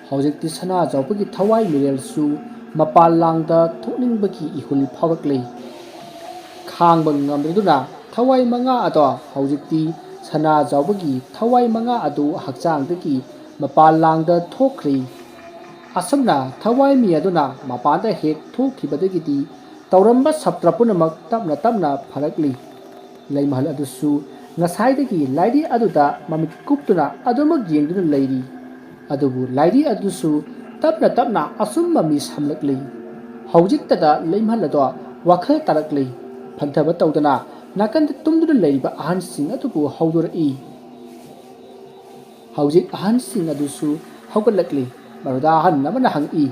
ꯍꯧꯖꯤꯛꯇꯤ ꯁꯅꯥꯖꯥꯎꯕꯒꯤ ꯊꯋꯥꯏ ꯃꯤꯔꯦꯜꯁꯨ ꯃꯄꯥꯟ ꯂꯥꯡꯗ ꯊꯣꯛꯅꯤꯡꯕꯒꯤ ꯏꯍꯨꯜ ꯐꯥꯎꯔꯛꯂꯤ꯫ ꯈꯥꯡꯕ ꯉꯝꯗꯗꯨꯅ ꯊꯋꯥꯏ ꯃꯉꯥ ꯑꯗꯣ ꯍꯧꯖꯤꯛꯇꯤ ꯁꯅꯥꯖꯥꯎꯕꯒꯤ ꯊꯋꯥꯏ ꯃꯉꯥ ꯑꯗꯨ ꯍꯛꯆꯥꯡꯗꯒꯤ ꯃꯄꯥꯟ ꯂꯥꯡꯗ ꯊꯣꯛꯈ꯭ꯔꯦ꯫ ꯑꯁꯨꯝꯅ ꯊꯋꯥꯏ ꯃꯤ ꯑꯗꯨꯅ ꯃꯄꯥꯟꯗ ꯍꯦꯛ ꯊꯣꯛꯈꯤꯕꯗꯒꯤꯗꯤ ꯇꯧꯔꯝꯕ ꯁꯞꯇ꯭ꯔ ꯄꯨꯝꯅꯃꯛ ꯇꯞꯅ ꯇꯞꯅ ꯐꯔꯛꯂꯤ꯫ ꯂꯩꯃꯍꯜ ꯑꯗꯨꯁꯨ ꯉꯁꯥꯏꯗꯒꯤ ꯂꯥꯏꯔꯤ ꯑꯗꯨꯗ ꯃꯃꯤꯠ ꯀꯨꯞꯇꯨꯅ ꯑꯗꯨꯃꯛ ꯌꯦꯡꯗꯨꯅ ꯂꯩꯔꯤ꯫ ꯑꯗꯨꯕꯨ ꯂꯥꯏꯔꯤ ꯑꯗꯨꯁꯨ ꯇꯞꯅ ꯇꯞꯅ ꯑꯁꯨꯝ ꯃꯃꯤ ꯁꯝꯂꯛꯂꯤ꯫ ꯍꯧꯖꯤꯛꯇꯗ ꯂꯩꯃꯍꯜ ꯑꯗꯣ ꯋꯥꯈꯜ ꯇꯥꯔꯛꯂꯤ꯫ ꯐꯟꯊꯕ ꯇꯧꯗꯅ ꯅꯥꯀꯟꯗ ꯇꯨꯝꯗꯨꯅ ꯂꯩꯔꯤꯕ ꯑꯍꯟꯁꯤꯡ ꯑꯗꯨꯕꯨ ꯍꯧꯗꯣꯔꯛꯏ꯫ ꯍꯧꯖꯤꯛ ꯑꯍꯟꯁꯤꯡ ꯑꯗꯨꯁꯨ ꯍꯧꯒꯠꯂꯛꯂꯤ꯫ ꯃꯗꯨꯗ ꯑꯍꯟ ꯑꯃꯅ ꯍꯪꯉꯛꯏ,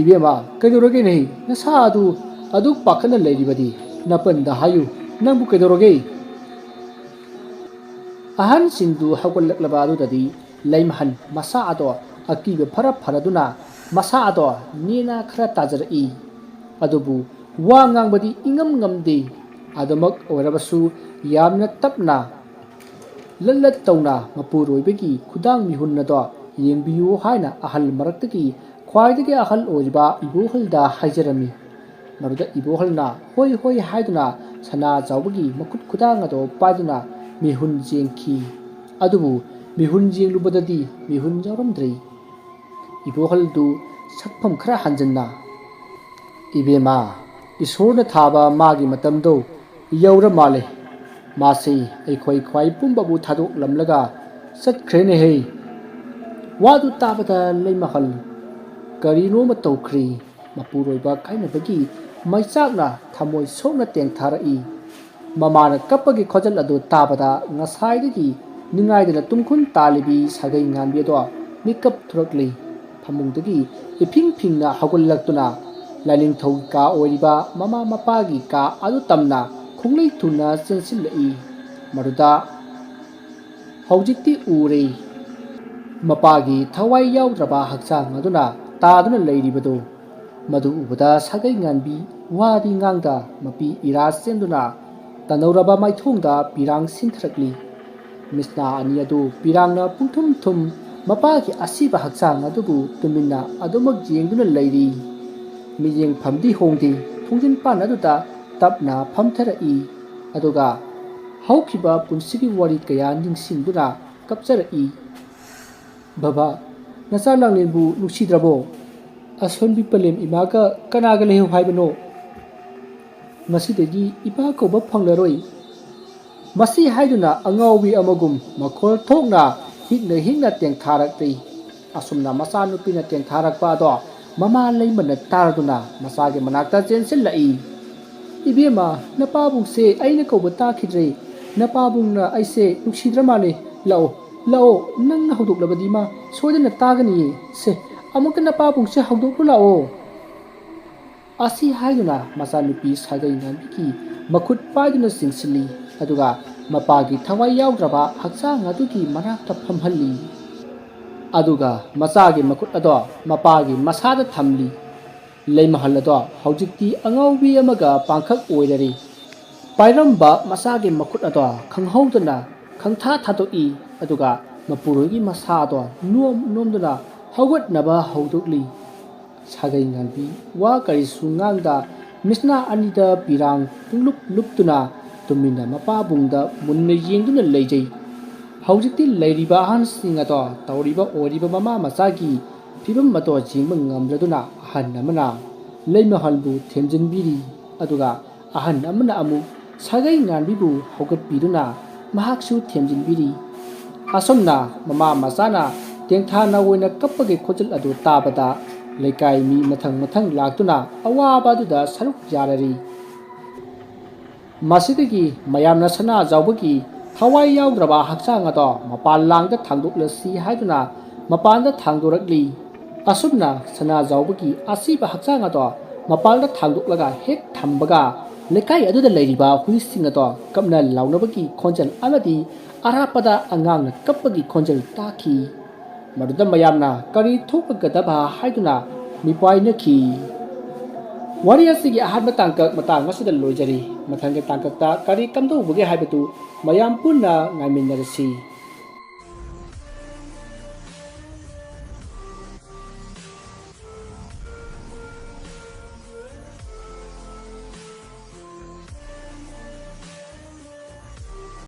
"ꯏꯕꯦꯝꯃ, ꯀꯩꯗꯧꯔꯒꯦ ꯅꯍꯤ? ꯅꯁꯥ ꯑꯗꯨ ꯑꯗꯨꯛ ꯄꯥꯈꯠꯅ ꯂꯩꯔꯤꯕꯗꯤ? ꯅꯄꯟꯗ ꯍꯥꯏꯌꯨ, ꯅꯪꯕꯨ ꯀꯩꯗꯧꯔꯒꯦ?" ꯑꯍꯟꯁꯤꯡꯗꯨ ꯍꯧꯒꯠꯂꯛꯂꯕ ꯑꯗꯨꯗꯗꯤ ꯂꯩꯃꯍꯟ ꯃꯁꯥ ꯑꯗꯣ ꯑꯀꯤꯕ ꯐꯔ ꯐꯔꯗꯨꯅ ꯃꯁꯥ ꯑꯗꯣ ꯅꯦꯅ ꯈꯔ ꯇꯥꯖꯔꯛꯏ꯫ ꯑꯗꯨꯕꯨ ꯋꯥ ꯉꯥꯡꯕꯗꯤ ꯏꯉꯝ ꯉꯝꯗꯦ꯫ ꯑꯗꯨꯃꯛ ꯑꯣꯏꯔꯕꯁꯨ ꯌꯥꯝꯅ ꯇꯞꯅ ꯂꯠ ꯂꯠ ꯇꯧꯅ ꯃꯄꯨꯔꯣꯏꯕꯒꯤ ꯈꯨꯗꯥꯡ ꯃꯤꯍꯨꯟ ꯑꯗꯣ ꯌꯦꯡꯕꯤꯌꯨ ꯍꯥꯏꯅ ꯑꯍꯜ ꯃꯔꯛꯇꯒꯤ ꯈ꯭ꯋꯥꯏꯗꯒꯤ ꯑꯍꯜ ꯑꯣꯏꯔꯤꯕ ꯏꯕꯣꯍꯜꯗ ꯍꯥꯏꯖꯔꯝꯃꯤ꯫ ꯃꯗꯨꯗ ꯏꯕꯣꯍꯜꯅ "ꯍꯣꯏ, ꯍꯣꯏ" ꯍꯥꯏꯗꯨꯅ ꯁꯅꯥ ꯆꯥꯎꯕꯒꯤ ꯃꯈꯨꯠ ꯈꯨꯗꯥꯡ ꯑꯗꯣ ꯄꯥꯏꯗꯨꯅ ꯃꯤꯍꯨꯟ ꯌꯦꯡꯈꯤ꯫ ꯑꯗꯨꯕꯨ ꯃꯤꯍꯨꯟ ꯌꯦꯡꯂꯨꯕꯗꯗꯤ ꯃꯤꯍꯨꯟ ꯌꯥꯎꯔꯝꯗ꯭ꯔꯦ꯫ ꯏꯕꯣꯍꯜꯗꯨ ꯁꯛꯐꯝ ꯈꯔ ꯍꯟꯖꯤꯟꯅ, "ꯏꯕꯦꯝꯃ, ꯏꯁꯣꯔꯅ ꯊꯥꯕ ꯃꯥꯒꯤ ꯃꯇꯝꯗꯣ ꯌꯧꯔ ꯃꯥꯜꯂꯦ꯫ ꯃꯥꯁꯤ ꯑꯩꯈꯣꯏ ꯈ꯭ꯋꯥꯏ ꯄꯨꯝꯕꯕꯨ ꯊꯥꯗꯣꯛꯂꯝꯂꯒ ꯆꯠꯈ꯭ꯔꯦꯅꯦꯍꯦ!" ꯋꯥꯗꯨ ꯇꯥꯕꯗ ꯂꯩꯃꯍꯜ ꯀꯔꯤꯅꯣꯃ ꯇꯧꯈ꯭ꯔꯦ꯫ ꯃꯄꯨꯔꯣꯏꯕ ꯀꯥꯏꯅꯕꯒꯤ ꯃꯩꯆꯥꯛꯅ ꯊꯃꯣꯏ ꯁꯣꯛꯅ ꯇꯦꯡꯊꯥꯔꯛꯏ꯫ ꯃꯃꯥꯅ ꯀꯞꯄꯒꯤ ꯈꯣꯟꯖꯦꯜ ꯑꯗꯨ ꯇꯥꯕꯗ ꯉꯁꯥꯏꯗꯒꯤ ꯅꯤꯡꯉꯥꯏꯗꯅ ꯇꯨꯡꯈꯨꯟ ꯇꯥꯜꯂꯤꯕꯤ ꯁꯥꯒꯩ ꯉꯥꯟꯕꯤ ꯑꯗꯣ ꯃꯤꯀꯞ ꯊꯣꯔꯛꯂꯤ꯫ ꯐꯃꯨꯡꯗꯒꯤ ꯏꯐꯤꯡ ꯐꯤꯡꯅ ꯍꯧꯒꯠꯂꯛꯇꯨꯅ ꯂꯥꯏꯅꯤꯡꯊꯧꯒꯤ ꯀꯥ ꯑꯣꯏꯔꯤꯕ ꯃꯃꯥ ꯃꯄꯥꯒꯤ ꯀꯥ ꯑꯗꯨ ꯇꯝꯅ ꯈꯣꯡꯂꯩ ꯊꯨꯅ ꯆꯦꯟꯁꯤꯜꯂꯛꯏ꯫ ꯃꯗꯨꯗ ꯍꯧꯖꯤꯛꯇꯤ ꯎꯔꯦ꯫ ꯃꯄꯥꯒꯤ ꯊꯋꯥꯏ ꯌꯥꯎꯗ꯭ꯔꯕ ꯍꯛꯆꯥꯡ ꯑꯗꯨꯅ ꯇꯥꯗꯨꯅ ꯂꯩꯔꯤꯕꯗꯨ꯫ ꯃꯗꯨ ꯎꯕꯗ ꯁꯥꯒꯩ ꯉꯥꯟꯕꯤ ꯋꯥꯗꯤ ꯉꯥꯡꯗ ꯃꯄꯤ ꯏꯔꯥ ꯆꯦꯟꯗꯨꯅ ꯇꯅꯧꯔꯕ ꯃꯥꯏꯊꯣꯡꯗ ꯄꯤꯔꯥꯡ ꯁꯤꯟꯊꯔꯛꯂꯤ꯫ ꯃꯤꯠꯅꯥ ꯑꯅꯤ ꯑꯗꯨ ꯄꯤꯔꯥꯡꯅ ꯄꯨꯡꯊꯨꯝ ꯊꯨꯝ ꯃꯄꯥꯒꯤ ꯑꯁꯤꯕ ꯍꯛꯆꯥꯡ ꯑꯗꯨꯕꯨ ꯇꯨꯃꯤꯟꯅ ꯑꯗꯨꯃꯛ ꯌꯦꯡꯗꯨꯅ ꯂꯩꯔꯤ꯫ ꯃꯤꯠꯌꯦꯡꯐꯝꯗꯤ ꯍꯣꯡꯗꯦ꯫ ꯊꯣꯡꯖꯤꯟ ꯄꯥꯟ ꯑꯗꯨꯗ ꯇꯞꯅ ꯐꯝꯊꯔꯛꯏ꯫ ꯑꯗꯨꯒ ꯍꯧꯈꯤꯕ ꯄꯨꯟꯁꯤꯒꯤ ꯋꯥꯔꯤ ꯀꯌꯥ ꯅꯤꯡꯁꯤꯡꯗꯨꯅ ꯀꯞꯆꯔꯛꯏ꯫ "ꯕꯕꯥ, ꯅꯆꯥ ꯂꯥꯡꯂꯦꯟꯕꯨ ꯅꯨꯡꯁꯤꯗ꯭ꯔꯕꯣ? ꯑꯁꯣꯟꯕꯤ ꯄꯂꯦꯝ ꯏꯃꯥꯒ ꯀꯅꯥꯒ ꯂꯩꯍꯧ ꯍꯥꯏꯕꯅꯣ? ꯉꯁꯤꯗꯒꯤ ꯏꯄꯥ ꯀꯧꯕ ꯐꯪꯂꯔꯣꯏ꯫ ꯃꯁꯤ ꯍꯥꯏꯗꯨꯅ ꯑꯉꯥꯎꯕꯤ ꯑꯃꯒꯨꯝ ꯃꯈꯣꯜ ꯊꯣꯛꯅ ꯍꯤꯛꯅ ꯍꯤꯛꯅ ꯇꯦꯡꯊꯥꯔꯛꯂꯤ꯫ ꯑꯁꯨꯝꯅ ꯃꯆꯥꯅꯨꯄꯤꯅ ꯇꯦꯡꯊꯥꯔꯛꯄ ꯑꯗꯣ ꯃꯃꯥ ꯂꯩꯃꯅ ꯇꯥꯔꯗꯨꯅ ꯃꯆꯥꯒꯤ ꯃꯅꯥꯛꯇ ꯆꯦꯟꯁꯤꯜꯂꯛꯏ꯫ "ꯏꯕꯦꯝꯃ, ꯅꯄꯥꯕꯨꯡꯁꯦ ꯑꯩꯅ ꯀꯧꯕ ꯇꯥꯈꯤꯗ꯭ꯔꯦ꯫ ꯅꯄꯥꯕꯨꯡꯅ ꯑꯩꯁꯦ ꯅꯨꯡꯁꯤꯗ꯭ꯔ ꯃꯥꯜꯂꯦ꯫ ꯂꯥꯛꯑꯣ, ꯂꯥꯛꯑꯣ, ꯅꯪꯅ ꯍꯧꯗꯣꯛꯂꯕꯗꯤ ꯃꯥ ꯁꯣꯏꯗꯅ ꯇꯥꯒꯅꯤꯌꯦ꯫ ꯁꯦ, ꯑꯃꯨꯛꯇ ꯅꯄꯥꯕꯨꯡꯁꯦ ꯍꯧꯗꯣꯛꯂꯨ ꯂꯥꯛꯑꯣ"꯫ ꯑꯁꯤ ꯍꯥꯏꯗꯨꯅ ꯃꯆꯥꯅꯨꯄꯤ ꯁꯥꯒꯩ ꯉꯥꯟꯕꯤꯒꯤ ꯃꯈꯨꯠ ꯄꯥꯏꯗꯨꯅ ꯆꯤꯡꯁꯤꯜꯂꯤ, ꯑꯗꯨꯒ ꯃꯄꯥꯒꯤ ꯊꯋꯥꯏ ꯌꯥꯎꯗ꯭ꯔꯕ ꯍꯛꯆꯥꯡ ꯑꯗꯨꯒꯤ ꯃꯅꯥꯛꯇ ꯐꯝꯍꯜꯂꯤ꯫ ꯑꯗꯨꯒ ꯃꯆꯥꯒꯤ ꯃꯈꯨꯠ ꯑꯗꯣ ꯃꯄꯥꯒꯤ ꯃꯁꯥꯗ ꯊꯝꯂꯤ꯫ ꯂꯩꯃꯍꯜ ꯑꯗꯣ ꯍꯧꯖꯤꯛꯇꯤ ꯑꯉꯥꯎꯕꯤ ꯑꯃꯒ ꯄꯥꯡꯈꯛ ꯑꯣꯏꯔꯔꯤ꯫ ꯄꯥꯏꯔꯝꯕ ꯃꯆꯥꯒꯤ ꯃꯈꯨꯠ ꯑꯗꯣ ꯈꯪꯍꯧꯗꯅ ꯈꯪꯊꯥ ꯊꯥꯗꯣꯛꯏ, ꯑꯗꯨꯒ ꯃꯄꯨꯔꯣꯏꯒꯤ ꯃꯁꯥ ꯑꯗꯣ ꯅꯣꯝ ꯅꯣꯝꯗꯨꯅ ꯍꯧꯒꯠꯅꯕ ꯍꯧꯗꯣꯛꯂꯤ꯫ ꯁꯥꯒꯩ ꯉꯥꯟꯕꯤ ꯋꯥ ꯀꯔꯤꯁꯨ ꯉꯥꯡꯗ ꯃꯤꯠꯁꯅꯥ ꯑꯅꯤꯗ ꯄꯤꯔꯥꯡ ꯄꯨꯡꯂꯨꯞ ꯂꯨꯞꯇꯨꯅ ꯇꯨꯃꯤꯟꯅ ꯃꯄꯥꯕꯨꯡꯗ ꯃꯨꯟꯅ ꯌꯦꯡꯗꯨꯅ ꯂꯩꯖꯩ꯫ ꯍꯧꯖꯤꯛꯇꯤ ꯂꯩꯔꯤꯕ ꯑꯍꯟꯁꯤꯡ ꯑꯗꯣ ꯇꯧꯔꯤꯕ ꯑꯣꯏꯔꯤꯕ ꯃꯃꯥ ꯃꯆꯥꯒꯤ ꯐꯤꯕꯝ ꯑꯗꯣ ꯌꯦꯡꯕ ꯉꯝꯗ꯭ꯔꯗꯨꯅ ꯑꯍꯟ ꯑꯃꯅ ꯂꯩꯃꯍꯜꯕꯨ ꯊꯦꯝꯖꯤꯟꯕꯤꯔꯤ, ꯑꯗꯨꯒ ꯑꯍꯟ ꯑꯃꯅ ꯑꯃꯨꯛ ꯁꯥꯒꯩ ꯉꯥꯟꯕꯤꯕꯨ ꯍꯧꯒꯠꯄꯤꯗꯨꯅ ꯃꯍꯥꯛꯁꯨ ꯊꯦꯝꯖꯤꯟꯕꯤꯔꯤ꯫ ꯑꯁꯨꯝꯅ ꯃꯃꯥ ꯃꯆꯥꯅ ꯇꯦꯡꯊꯥꯅ ꯑꯣꯏꯅ ꯀꯞꯄꯒꯤ ꯈꯣꯟꯖꯦꯜ ꯑꯗꯨ ꯇꯥꯕꯗ ꯂꯩꯀꯥꯏ ꯃꯤ ꯃꯊꯪ ꯃꯊꯪ ꯂꯥꯛꯇꯨꯅ ꯑꯋꯥꯕ ꯑꯗꯨꯗ ꯁꯔꯨꯛ ꯌꯥꯔꯔꯤ꯫ ꯃꯁꯤꯗꯒꯤ ꯃꯌꯥꯝꯅ ꯁꯅꯥ ꯖꯥꯎꯕꯒꯤ ꯊꯋꯥꯏ ꯌꯥꯎꯗ꯭ꯔꯕ ꯍꯛꯆꯥꯡ ꯑꯗꯣ ꯃꯄꯥꯟ ꯂꯥꯡꯗ ꯊꯥꯡꯗꯣꯛꯂꯁꯤ ꯍꯥꯏꯗꯨꯅ ꯃꯄꯥꯟꯗ ꯊꯥꯡꯗꯣꯔꯛꯂꯤ꯫ ꯑꯁꯨꯝꯅ ꯁꯅꯥ ꯖꯥꯎꯕꯒꯤ ꯑꯁꯤꯕ ꯍꯛꯆꯥꯡ ꯑꯗꯣ ꯃꯄꯥꯟꯗ ꯊꯥꯡꯗꯣꯛꯂꯒ ꯍꯦꯛ ꯊꯝꯕꯒ ꯂꯩꯀꯥꯏ ꯑꯗꯨꯗ ꯂꯩꯔꯤꯕ ꯍꯨꯏꯁꯤꯡ ꯑꯗꯣ ꯀꯞꯅ ꯂꯥꯎꯅꯕꯒꯤ ꯈꯣꯟꯖꯦꯜ ꯑꯃꯗꯤ ꯑꯔꯥꯞꯄꯗ ꯑꯉꯥꯡꯅ ꯀꯞꯄꯒꯤ ꯈꯣꯟꯖꯦꯜ ꯇꯥꯈꯤ꯫ ꯃꯗꯨꯗ ꯃꯌꯥꯝꯅ ꯀꯔꯤ ꯊꯣꯛꯂꯒꯗꯕ ꯍꯥꯏꯗꯨꯅ ꯃꯤꯄꯥꯏꯅꯈꯤ꯫ ꯋꯥꯔꯤ ꯑꯁꯤꯒꯤ ꯑꯍꯥꯟꯕ ꯇꯥꯡꯀꯛ ꯃꯇꯥꯡ ꯑꯁꯤꯗ ꯂꯣꯏꯖꯔꯤ꯫ ꯃꯊꯪꯒꯤ ꯇꯥꯡꯀꯛꯇ ꯀꯔꯤ ꯀꯝꯗꯧꯕꯒꯦ ꯍꯥꯏꯕꯗꯨ ꯃꯌꯥꯝ ꯄꯨꯟꯅ ꯉꯥꯏꯃꯤꯟꯅꯔꯁꯤ꯫